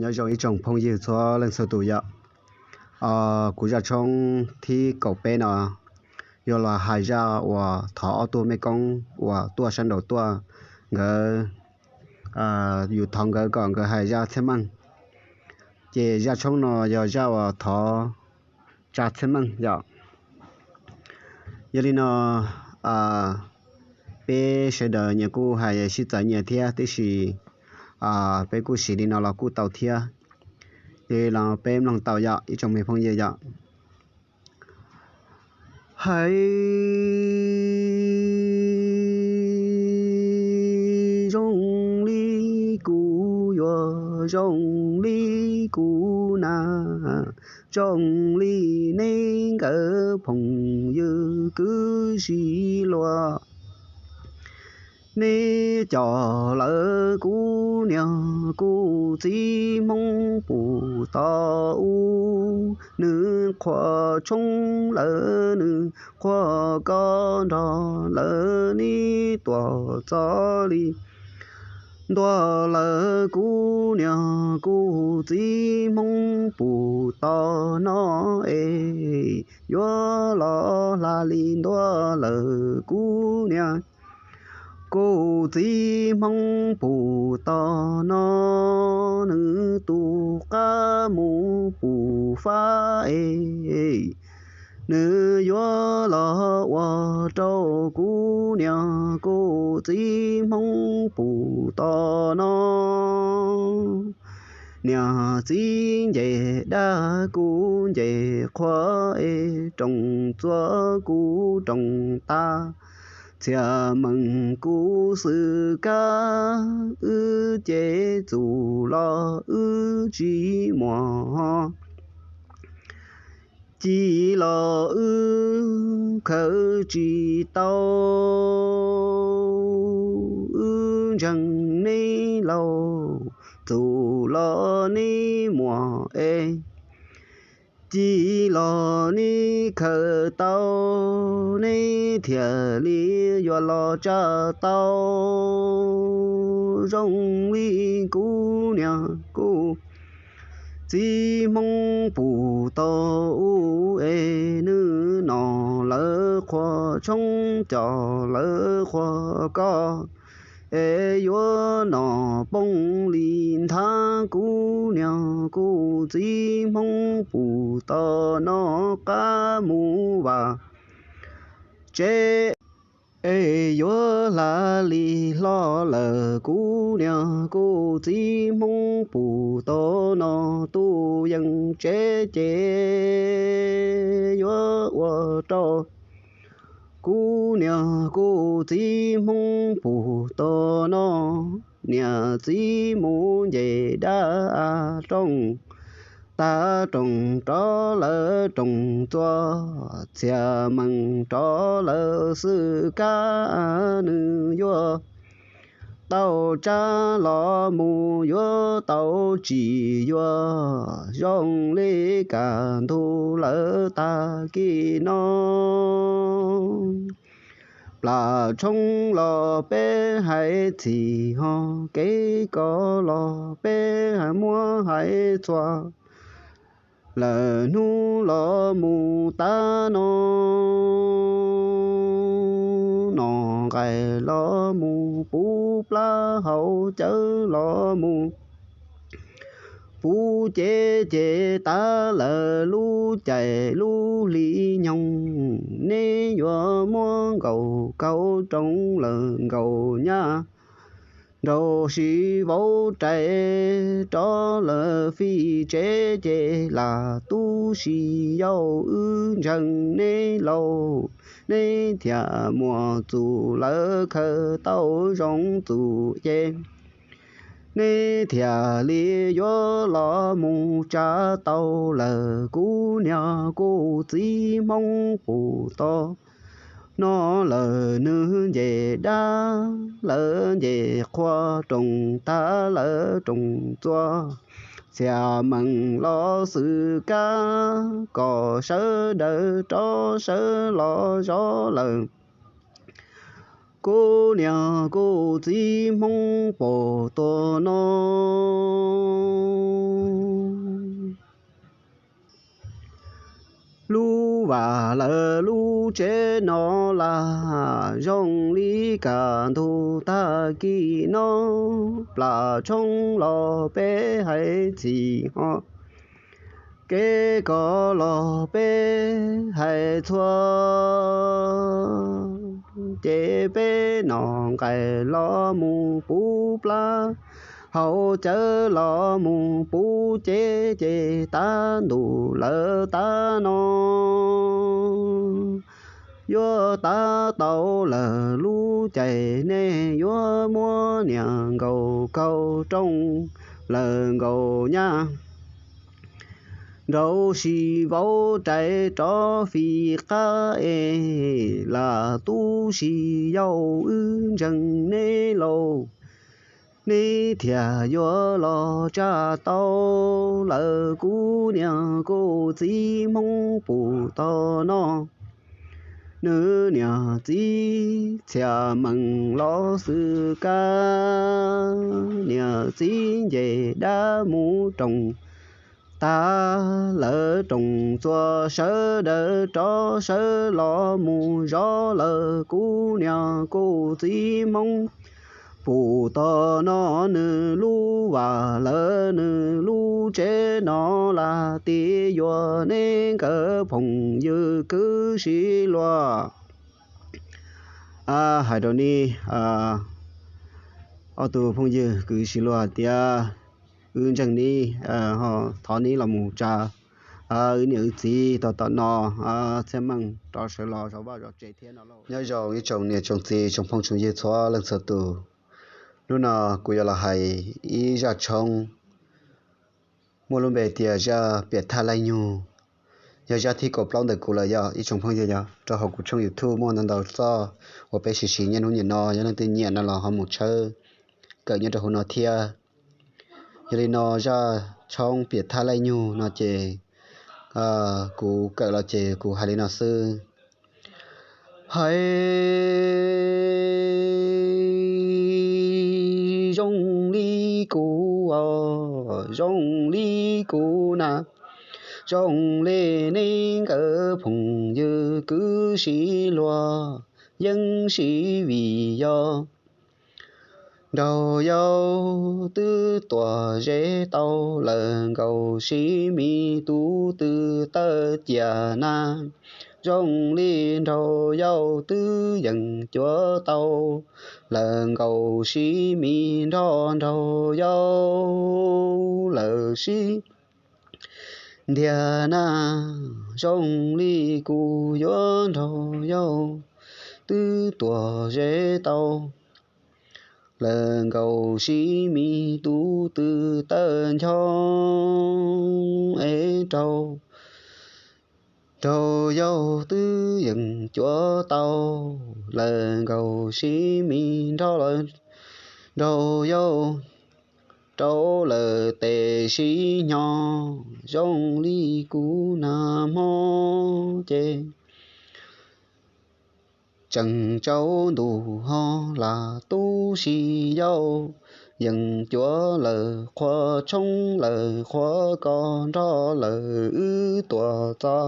Nyob zoo ib tsoom phooj ywg txhua leej txhua tus yom. Kuv zaj tshoob thib kaum peb no yuav los hais zaj uas thov ob tug mej koob uas tuaj sab nraud tuaj, nkawd, yus thov nkawd kom nkawd hais zaj txhiaj meej. Ces zaj tshoob no yog zaj uas thov tsa txhiaj meej yom. Yog li no peb sawv daws nyias kuj hais sib txawv nyias thiab, tiam sis peb kuj siv li no los kuj tau thiab. Yog li no peb mloog tau yom ib tsoom me phooj ywg yom. Hais zoo li kuv yuav zoo li kuv na, zoo li neb nkawd phooj ywg kwv tij luag. Neb coj lawm kuv niam kuv txiv Hmoob puag tom ub, nws qhuas tshoob lawm nws qhuas koj nrog lawv neb tuaj txog li. Ntuas lawm kuv niam kuv txiv Hmoob puag tom no es, yuav los hla li ntuas lawm kuv niam kuv txiv Hmoob puag tom no, nws tus qab mus puag fab es, nws yuav los ua rau kuv niam kuv txiv Hmoob puag tom no. Niam txiv nce dab kuv nce qhua es, roos txuas kuv roos tag, txhiaj meej kuv xwm kab, wb ces txuj los wb tsis muaj, ci los wb khaws tsis tau, wb ntseeg neb laus, txuj los neb muaj es, ci los neb khaws tau, neb thiaj li yuav los tsa tau. Zoo li kuv niam kuv txiv Hmoob puag tom ub es, nws nom lawv qhuas tshoob coj lawv qhuas koj, es yuav noj poob li nthav, kuv niag kuv txiv Hmoob puag tom no qab mus vaj tsev. Es yuav hla li hlo lawm, kuv niag kuv txiv Hmoob puag tom no tuaj yeej tsev ces yuav ua rau kuv niag kuv txiv Hmoob puag tom no, niam txiv mus nce dab rooj, tag rooj rov lawm rooj txua, txhiaj meej rov lawm xwb kab, nws yuav tau tsa los mus yuav tau tsis yuav, zoo li kaj ntug lawm tag kis no. Plam tshoob los peb hais txhim ho, kev kos los peb hais muab hais txhua, lawm hnub los mus tav no, noj nqaij los mus puv plab, haus cawv los mus puv cev, ces tav lawm lub caij lub hli nyoog, neb yuav muab nkaus kaus rooj lawm nkaus nyab, nraus siv vauv rais rov lawm fij tsev, ces lam tub si yau wb ntseeg neb lauj, neb thiaj muaj txuj lawv khaws tau zoo txuj ces, neb thiaj li yuav los mus tsa tau lawm kuv niag kuv txiv Hmoob puag tom no. Lawm nws nce dab, lawm nce qhua rooj, tag lawm rooj txua, txhiaj meej los xwm kab, kom sawv daws rov sawv los zov lawm kuv niag kuv txiv Hmoob puag tom no. Lub vaj lawm lub tsev no las, zoo li kaj ntug tag kis no. Plam tshoob los peb hais txhim ho, kev kos los peb hais txhua, ces peb noj nqaij los mus puv plab, haus cawv los mus puv cev, ces tav ntuj lawm tav no, yuav tav tau lawm lub caij, neb yuav muab niam nkaus kaus rooj lawm nkaus nyab, nraus siv vauv rais rov fij qab es, lam tub si yau wb ntseeg neb lauj, neb thiaj yuav los tsa tau lawm kuv niag kuv txiv Hmoob puag tom no. Nws niag txiv txhiaj meej los xwm kab, niag txiv nce dab mus rooj, tag lawm rooj txua, sawv daws rov sawv los mus zov lawm kuv niag kuv txiv Hmoob puag tom no. Nws lub vaj lawm nws lub tsev no las, tias yuav neb nkawd phooj ywg kwv sib luag. Hais rau neb, ob tug phooj ywg kwv sib luag hais tias, wb ntseeg neb, thov neb los mus tsa wb niam wb txiv tom tom no, txhiaj meej rov sawv los zov vaj zov tsev thiab no lauj. Nyob zoo ib tsoom niam tsoom txiv tsoom phooj tsoom ywg txhua leej txhua tus. Hnub no kuv yuav los hais ib zaj tshoob muaj lub npe tias zaj piam thaj laij nyug. Yog zaj thib kaum plaub ntawm kuv lawm yog ib tsoom phooj ywg, yog rau hauv kuv tshooj YouTube muaj ntau ntau txoj uas peb siv siv niaj hnub niaj no, yog leej twg nyiam no los ho mus tshawb kawm nyob rau hauv no thiab. Yog li no zaj tshoob piam thaj laij nyug no ces kuv kawm los ces kuv hais li no xwb. Hais zoo li kuv, zoo li kuv na, zoo li neb nkawd phooj ywg kwv sib luag, yeej sib vim yog nraug yau twb tuam zeb tau, lawm nkaus sib me tub twb tawj ciam na. Zoo li nraug yau twb yeem cuav tau, lawm nkaus sib me nrog nraug yau lawm sib ntiag na. Zoo li kuv yuav nraug yau twb tuam zeb tau, lawm nkaus sib me tub twb tawj ncho es rau. Nraug yau twb yeem cuav tau, lawm nkaus sib me nrog nraug yau rau lawm tes sib hnyo. Zoo li kuv nag hmo ces tseem tsaus ntuj ho lam tub si yau, yeem cuav lawm qhua tshoob lawm qhua kos nrog lawm wb tuam txo.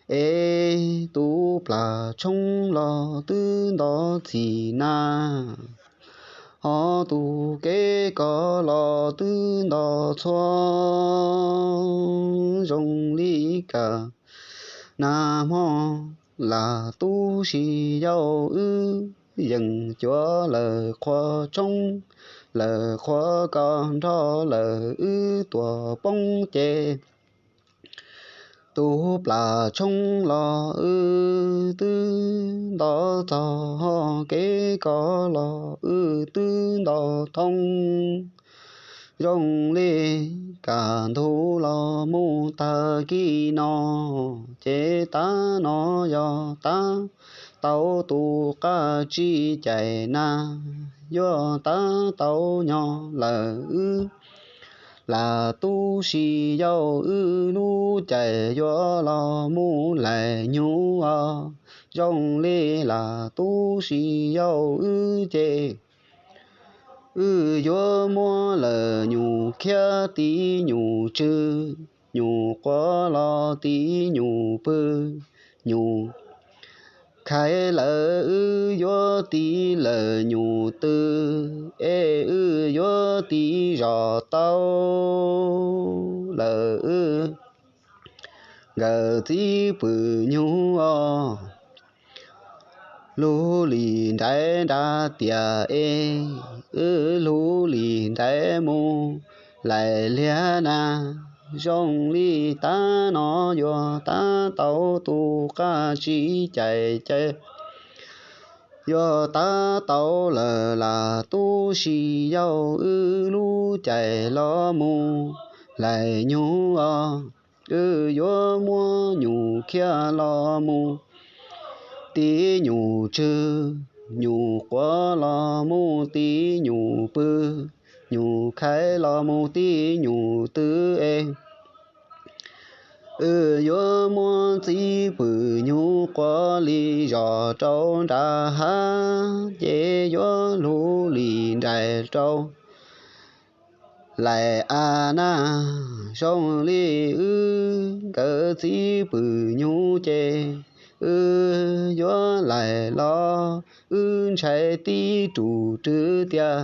Es tus plam tshoob los twb nto txhim na, ho tus kev kos los twb nto txhua. Zoo li kam nag hmo lam tub si yau, wb yeem cuav lawm qhua tshoob lawm qhua kos nrog lawm wb tuam poob ces tus plam tshoob los wb twb nto txog, ho kev kos los wb twb nto thoob. Zoo li kam ntug los mus tag kis no, ces tab no yog tab tau tus qaj tsib cais na, yuav tab tau nyob lawm wb lam tub si yau, wb lub caij yuav los mus laim nyuj os. Zoo li lam tub si yau wb ces wb yuav muab lawm nyuj khiav tiv nyuj tsw, nyuj quav los tiv nyuj pw, nyuj khaiv lawm wb yuav tiv lawm nyuj tw, es wb yuav tiv zos tau lawm wb nkawd txiv pwm nyuj os. Lug li nraiv nrab tiaj es, wb lug li nraiv mus laim liag na. Zoo li tab no yuav tab tau tus qaj tsib cais ces yuav tab tau lawm lam tub si yau, wb lub caij los mus laim nyuj os. Wb yuav muab nyuj khiav los mus tiv nyuj tsw, nyuj quav los mus tiv nyuj pw, nyuj khaiv los mus tiv nyuj tw es wb yuav muab txiv pwm nyuj quav li zos rau nram hav, ces yuav lug li nraim rau laim av na. Zoo li wb nkawd txiv pwm nyuj ces wb yuav laim los wb ntshai tib rus rwv tiag.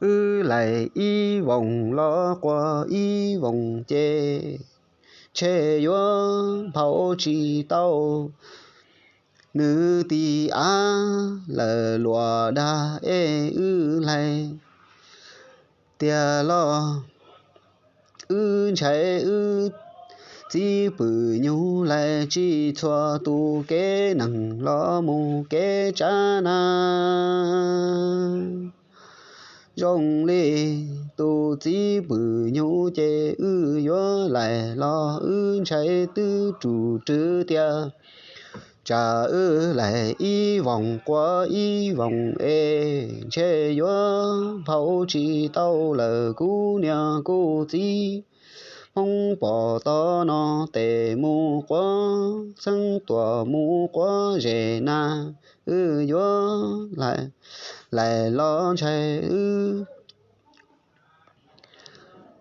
Wb laim ib voos los quas ib voos ces ntshe yuav nphau tsis tau nws tis av lawm luas dag es wb laim tiag los wb ntshai wb txiv pwm nyuj laim tsis txhua tus kev neeg los mus kev tsav na. Zoo li tus txiv pwm nyuj ces wb yuav laim los wb ntshai tib rus rwv tiag. Tsam wb laim ib voos quas ib voos es ntshe yuav nphau tsis tau lawm kuv niam kuv txiv. Hmoob pom tod no tes mus quav, xeeb tuam mus quav zes na. Wb yuav laim los ntshai wb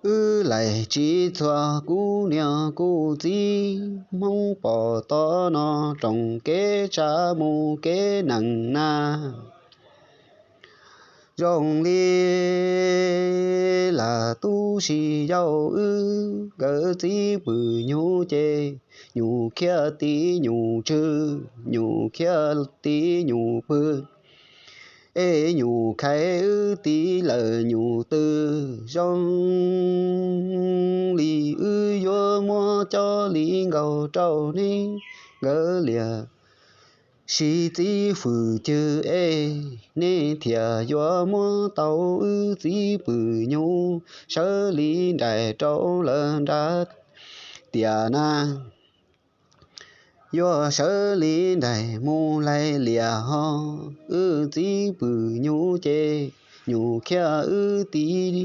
wb laim tsis txhua kuv niam kuv txiv. Hmoob pom tod no roos kev tsav mus kev neeg na. Zoo li lam tub si yau wb, nkawd txiv pwm nyuj ces nyuj khiav tib nyuj tsw, nyuj khiav tib nyuj pw, es nyuj khaiv wb tib lawm nyuj tw. Zoo li wb yuav muab coj li nkaus rau neb, nkawd liam sib txib fwm cwg es nej thiaj yuav muab tau wb txiv pwm nyuj sawv li nraim rau lawv nrab tiam na. Yuav sawv li nraim mus lais liam ho, wb txiv pwm nyuj ces nyuj khiav wb tib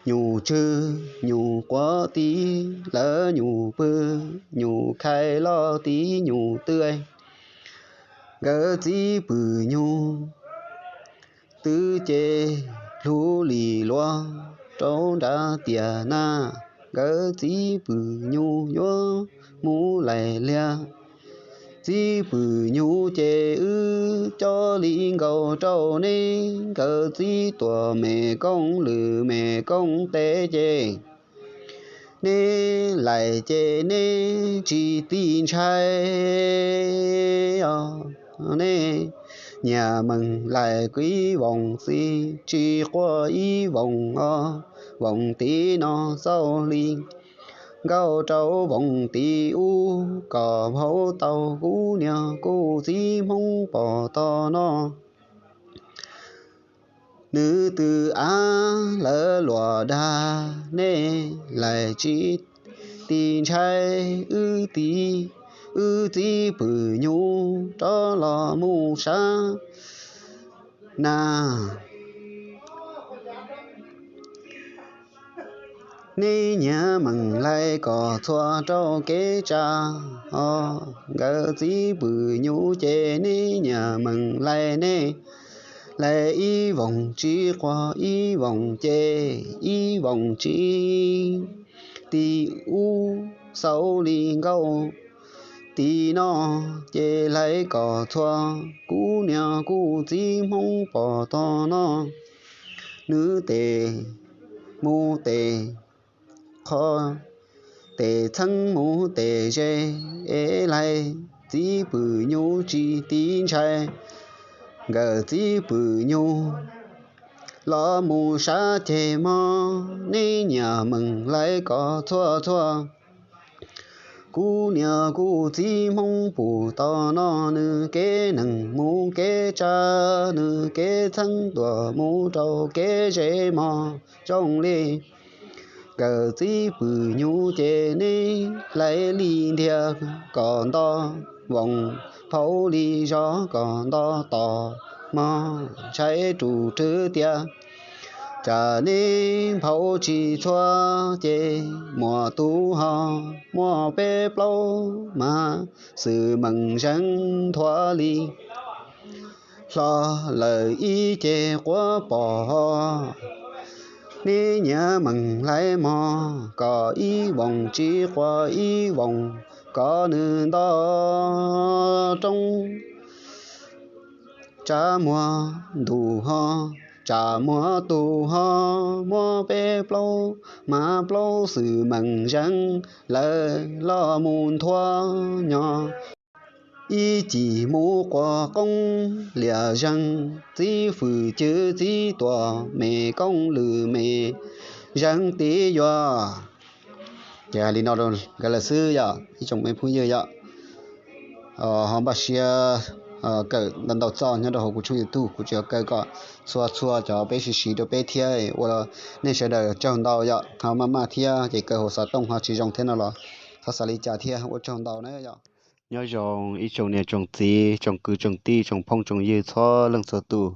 nyuj tsw, nyuj quav tib lawv nyuj pw, nyuj khaiv los tib nyuj tw. Nkawd txiv pwm nyuj twb ces hlub li luag rau nrab tiam na, nkawd txiv pwm nyuj yuav mus lais liam. Txiv pwm nyuj ces wb coj li nkaus rau neb, nkawd txiv tuam me koob lwm me koob tes ces neb lais ces neb tsis ti ntshai os. Neb nyiam meem lais ib voos xwb, tsis quaj ib voos os, voos tim no xaus li nkaus rau voos tim ub, kom npau taus kuv niag kuv txiv Hmoob pom tog no. Nws twb av lawv luam dag, nej lais tsis ti ntshai, wb txiv, wb txiv pwm nyuj rov los mus sab na. Neb nyiam meem lais kom txhua rau kev tsa os, nkawd txiv pwm nyuj ces neb nyiam meem lais, nej lais ib voos tsis quaj ib voos ces ib voos tsis tim ub xaus li nkaus tim no, ces lais kom txhua kuv niag kuv txiv Hmoob pom tog no. Nws tes mus tes qho, tes txheeb mus tes ze, es lais txiv pwm nyuj tsis ti ntshai, nkawd txiv pwm nyuj los mus sab ceg mog, neb nyiam meem lais kom txhua txhua kuv niag kuv txiv Hmoob pom tog no. Nws kev neeg mus kev tsa, nws kev txheeb tuaj mus rau kev ze mog zoo li. Nkawd txiv pwm nyuj ces neb lais li ntiag kom nto voos, phau li zos kom nto tos mog, ntshai rus rwv tias tsam neb phau tsis txhua ces muaj tus ho muaj peb plaub mas xwm meem zeeg thuav li hlo lawm ib ce quav pom. Neb nyiam meem lais mog kom ib voos tsis quaj ib voos, kom nws nto roob tsam muaj ntus ho, tsam muaj tus ho muaj peb plaub mas plaub xwm meem zeeg lawm los mus nthuav nyo. Ib cim mus quas qoob liam zeeg, txiv fwm cwv txiv tuam me koob lwm me zeeg tib yuav. Ces hais li no rau nkawd lawm xwb yom ib tsoom me phooj ywg yom. Ho npaj siab kawm ntau ntau txoj nyob rau hauv kuv tshooj YouTube, kuv tsuas yog kawm kom txhua txhua cov peb siv siv rau peb thiab ua nej sawv daws tsaug ntau yom. Ho maj maj thiab ces kawm hauv xov tooj ho tsis zoo thiab no los txhob xav li cas thiab, ua tsaug ntau na yom. Nyob zoo ib tsoom niam tsoom txiv tsoom kwv tsoom tij tsoom phooj tsoom ywg txhua leej txhua tus.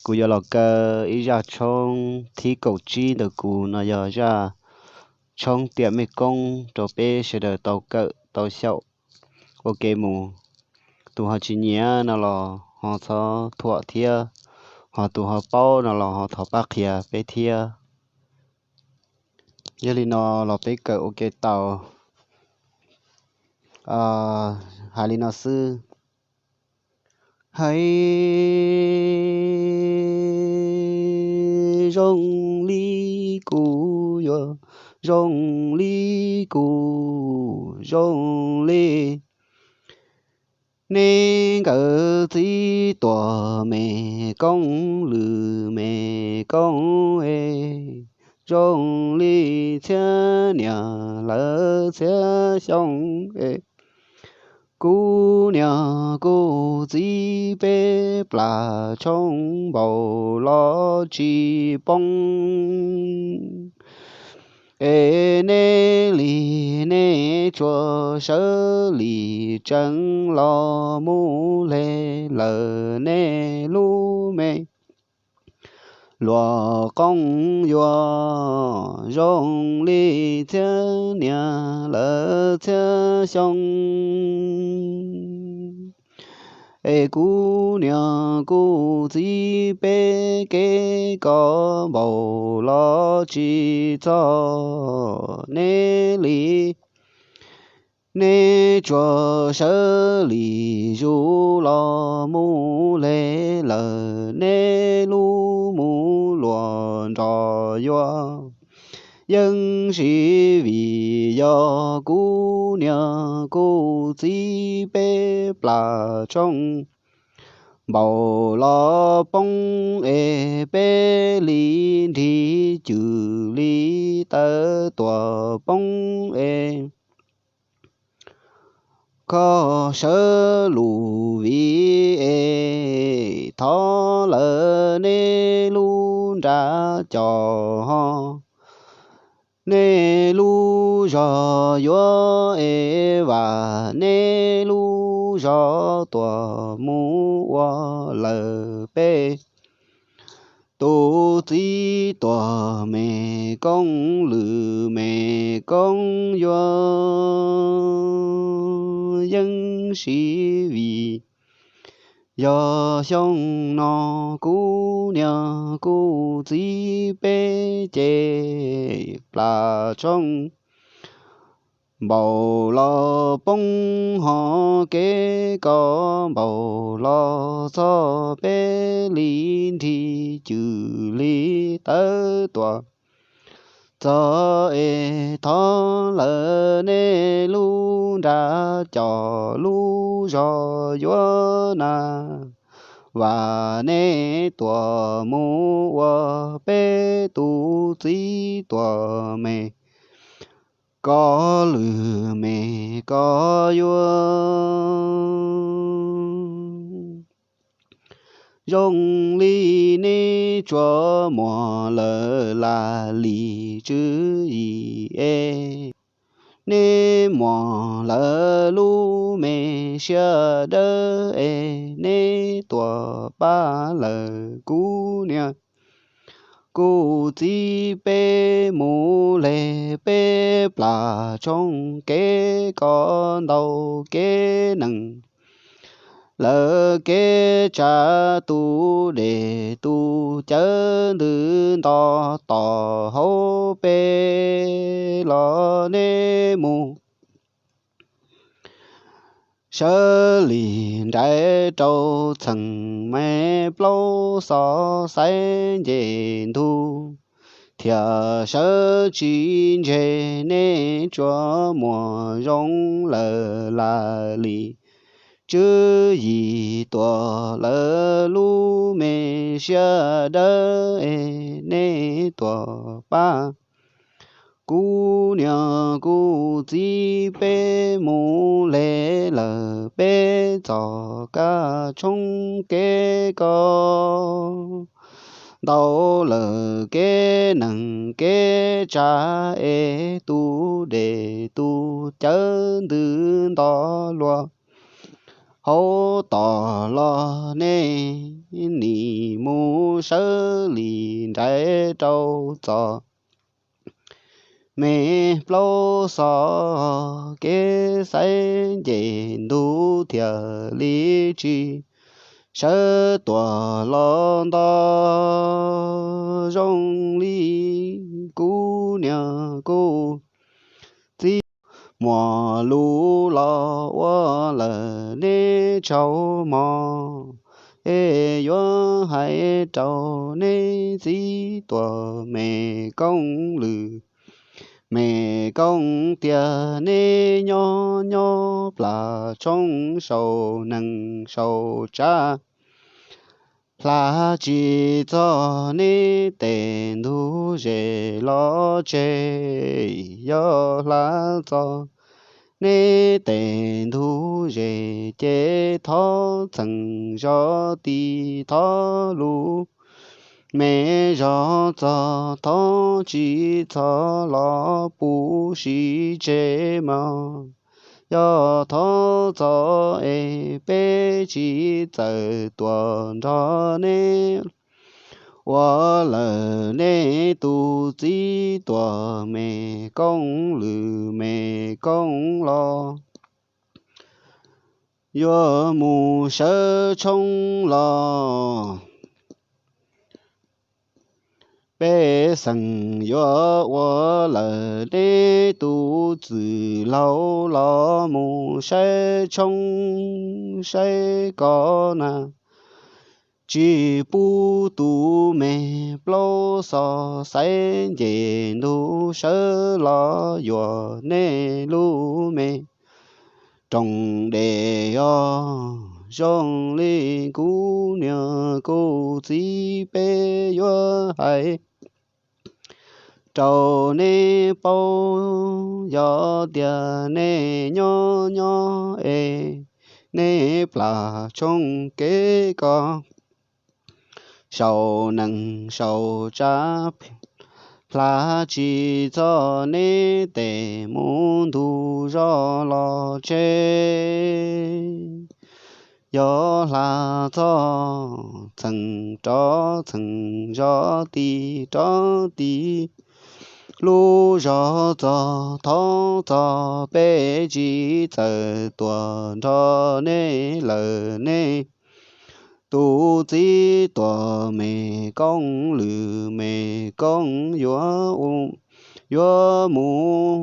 Kuv yuav los kaw ib zaj tshoob thib kaum tsib ntawm kuv no yog zaj tshoob tiam mej koob rau peb sawv daws tau kawm tau xyaum ua ke mus. Tus ho tsis nyiam no los ho txhob thuam thiab, ho tus ho paub no los ho thov pab qhia peb thiab. Yog li no los peb kawm ua ke tau. Hais li no xwb. Hais zoo li kuv yuav, zoo li kuv zoo li. Neb nkawd txib tuam me koob lwm me koob es zoo li txhiab niam lawv txhiab xyoo es kuv niam kuv txiv peb plam tshoob npaum los tsis poob. Es neb li nej tsuas sawv li tseev los mus le lawm nej lub me luag qoob yuav zoo li txhiab niam lawv txhiab xyoo. Es kuv niam kuv txiv peb kev kos npaum los tsis txog neb li. Neb tsuas sawv li zus los mus le lawm neb lub mus luag nrog yuav. Yeej siv vim yog kuv niam kuv txiv peb plam tshoob npaum los poob es peb li nrig cwm li tawv tuam poob es koj sawv lus vim es thov lawm nej lub nra cos ho nej lub zog yuav es vam nej lub zog tuam mus ua lawm peb tus txiv tuam me koob lwm me koob yuav. Yeej siv vim yog xyoo no kuv niam kuv txiv peb ces plam tshoob npaum los poob ho kev kos npaum los txog peb li nrig cwm li tawv tuam txog es thov lawm nej lub nra cos lub zog yuav na vam nej tuam mus ua peb tus txiv tuam me kos lwm me kos yuav. Zoo li neb tsuas muaj lawm lam li tswv yim es neb muaj lawm lub me siab dawb es neb tuam pab lawm kuv niam kuv txiv peb mus le peb plam tshoob kev kos ntau kev nees lawm kev tsav tus dej tus cawv ntws nto tom hauv peb los neb mus sawv li nraim rau txheem me plaub xov xaiv nce ntug thiaj sawv tsis ntse neb tsuas muaj zoo lawm lam li tswv yim tuam lawm lub me siab dawb es neb tuam pab kuv niam kuv txiv peb mus le lawm peb txoj kab tshoob kev kos ntau lawm kev nees kev tsav es tus dej tus cawv ntws nto luaj hauv tom los neb nim mus sawv li nraim rau txoj me plaub xov kev xaiv nce ntug thiaj li tsis sawv tuam los nto zoo li kuv niam kuv txiv muaj lus los ua lawm neb tsaug mog. es yuav hais rau neb txiv tuam me koob lwm me koob tias neb nyob nyob plas tshoob saum nees saum tsav, hla tsis txog neb tes ntug zes los tseg. Yog hla txog neb tes ntug zes ces thov txheem zov tis thov lus me zov txog, thov tsis txhob los puv sim tseg mog. Yog thov txog es peb tsis txawm tuam nrog neb ua lawm neb tus txiv tuam me koob lwm me koob los yuav mus sawv tshoob los. Pej xeem yuav ua lawm neb tus txwm laug los mus saib tshoob saib kos na. Tsis pub tus me plaub xo xaiv nce ntug sawv los yuam nej lub me roos des os. Zoo li kuv niam kuv txiv peb yuav hais rau neb paub, yog tias nej nyob nyob es neb plam tshoob kev kos saum nees saum tsav, hla tsis txog neb tes mus ntug zos los tseg. Yog hla txog txheem rov txheem zov tis rov tis lub zos txog, thov txog peb tsis txawm tuam nrog neb lawm neb tus txiv tuam me koob lwm me koob yuav u, yuav mus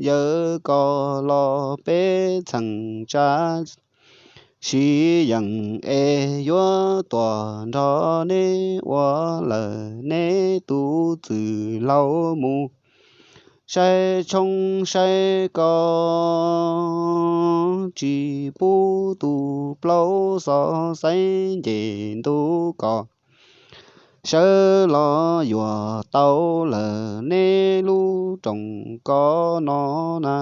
yawm kos los peb txheem tsav siv yeem es yuav tuam nrog neb ua lawm neb tus txwm laug mus saib tshoob saib kos. Tsis pub tus plaub xov xaiv nce ntug kos sawv los yuam tau lawm neb lub roos kos no na.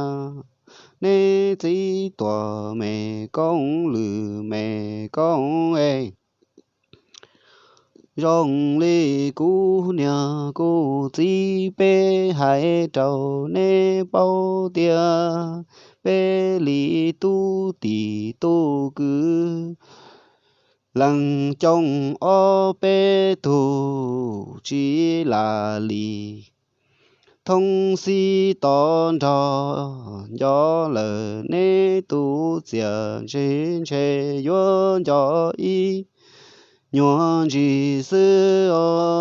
Neb txiv tuam me koob lwm me koob es, zoo li kuv niam kuv txiv peb hais rau neb paub tias peb li tub tij tub kwv leej coob ob peb tug tsis lam li thoob xib tod nrog nco lawm neb tus txiaj ntsig ntshe yuav nco ib nyuag ntsis xwb os.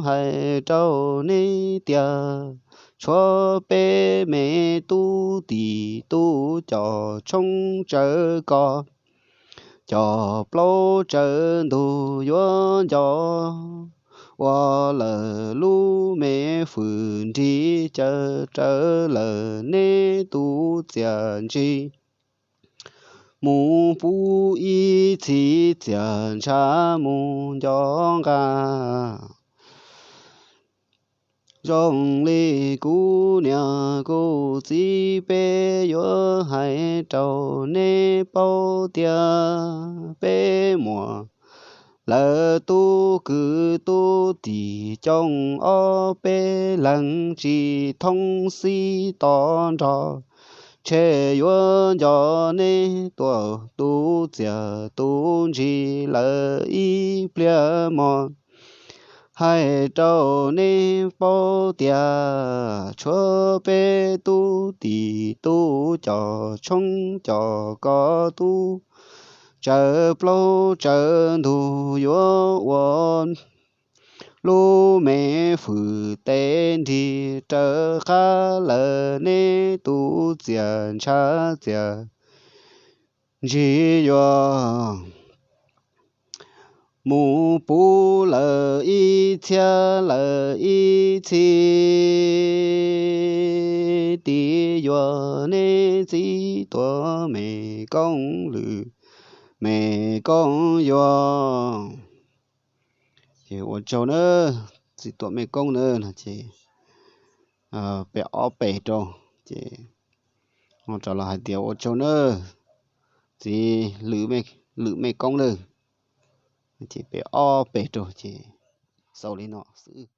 Hais rau neb tias tshuav peb me tub tij tub coj tshoob tsawv kos coj plaub tsawv ntug yuav nco ua lawm lub me fwm nrig caw raws lawm neb tus txiaj ntsig mus pub ib txhis txiaj ntshav mus nco nqa. Zoo li kuv niam kuv txiv peb yuav hais rau neb paub tias peb muaj lawv tub kwv tub tij coob ob peb leeg tsis thoob xib tod nrog, ntshe yuav nco neb tuaj tus txiaj tus ntsig lawm ib pliag mog. Hais rau neb paub tias tshuav peb tub tij tub coj tshoob coj kos tub tsawv plaub tsawv ntug yuav ua lub me fwm teb nrig raws qab lawm neb tus txiaj ntshav txiaj ntsig yuav mus puv lawm ib txhiab lawm ib txhis, tig yuav neb txiv tuam me koob lwm me koob yuav. Ces ua tsaug nawb, txiv tuam me koob nawb no ces pem ob pes rau, ces ho rov los hais tias ua tsaug nawb, txiv lwm me koob nawb, ces pem ob pes rau ces xaus li no xwb.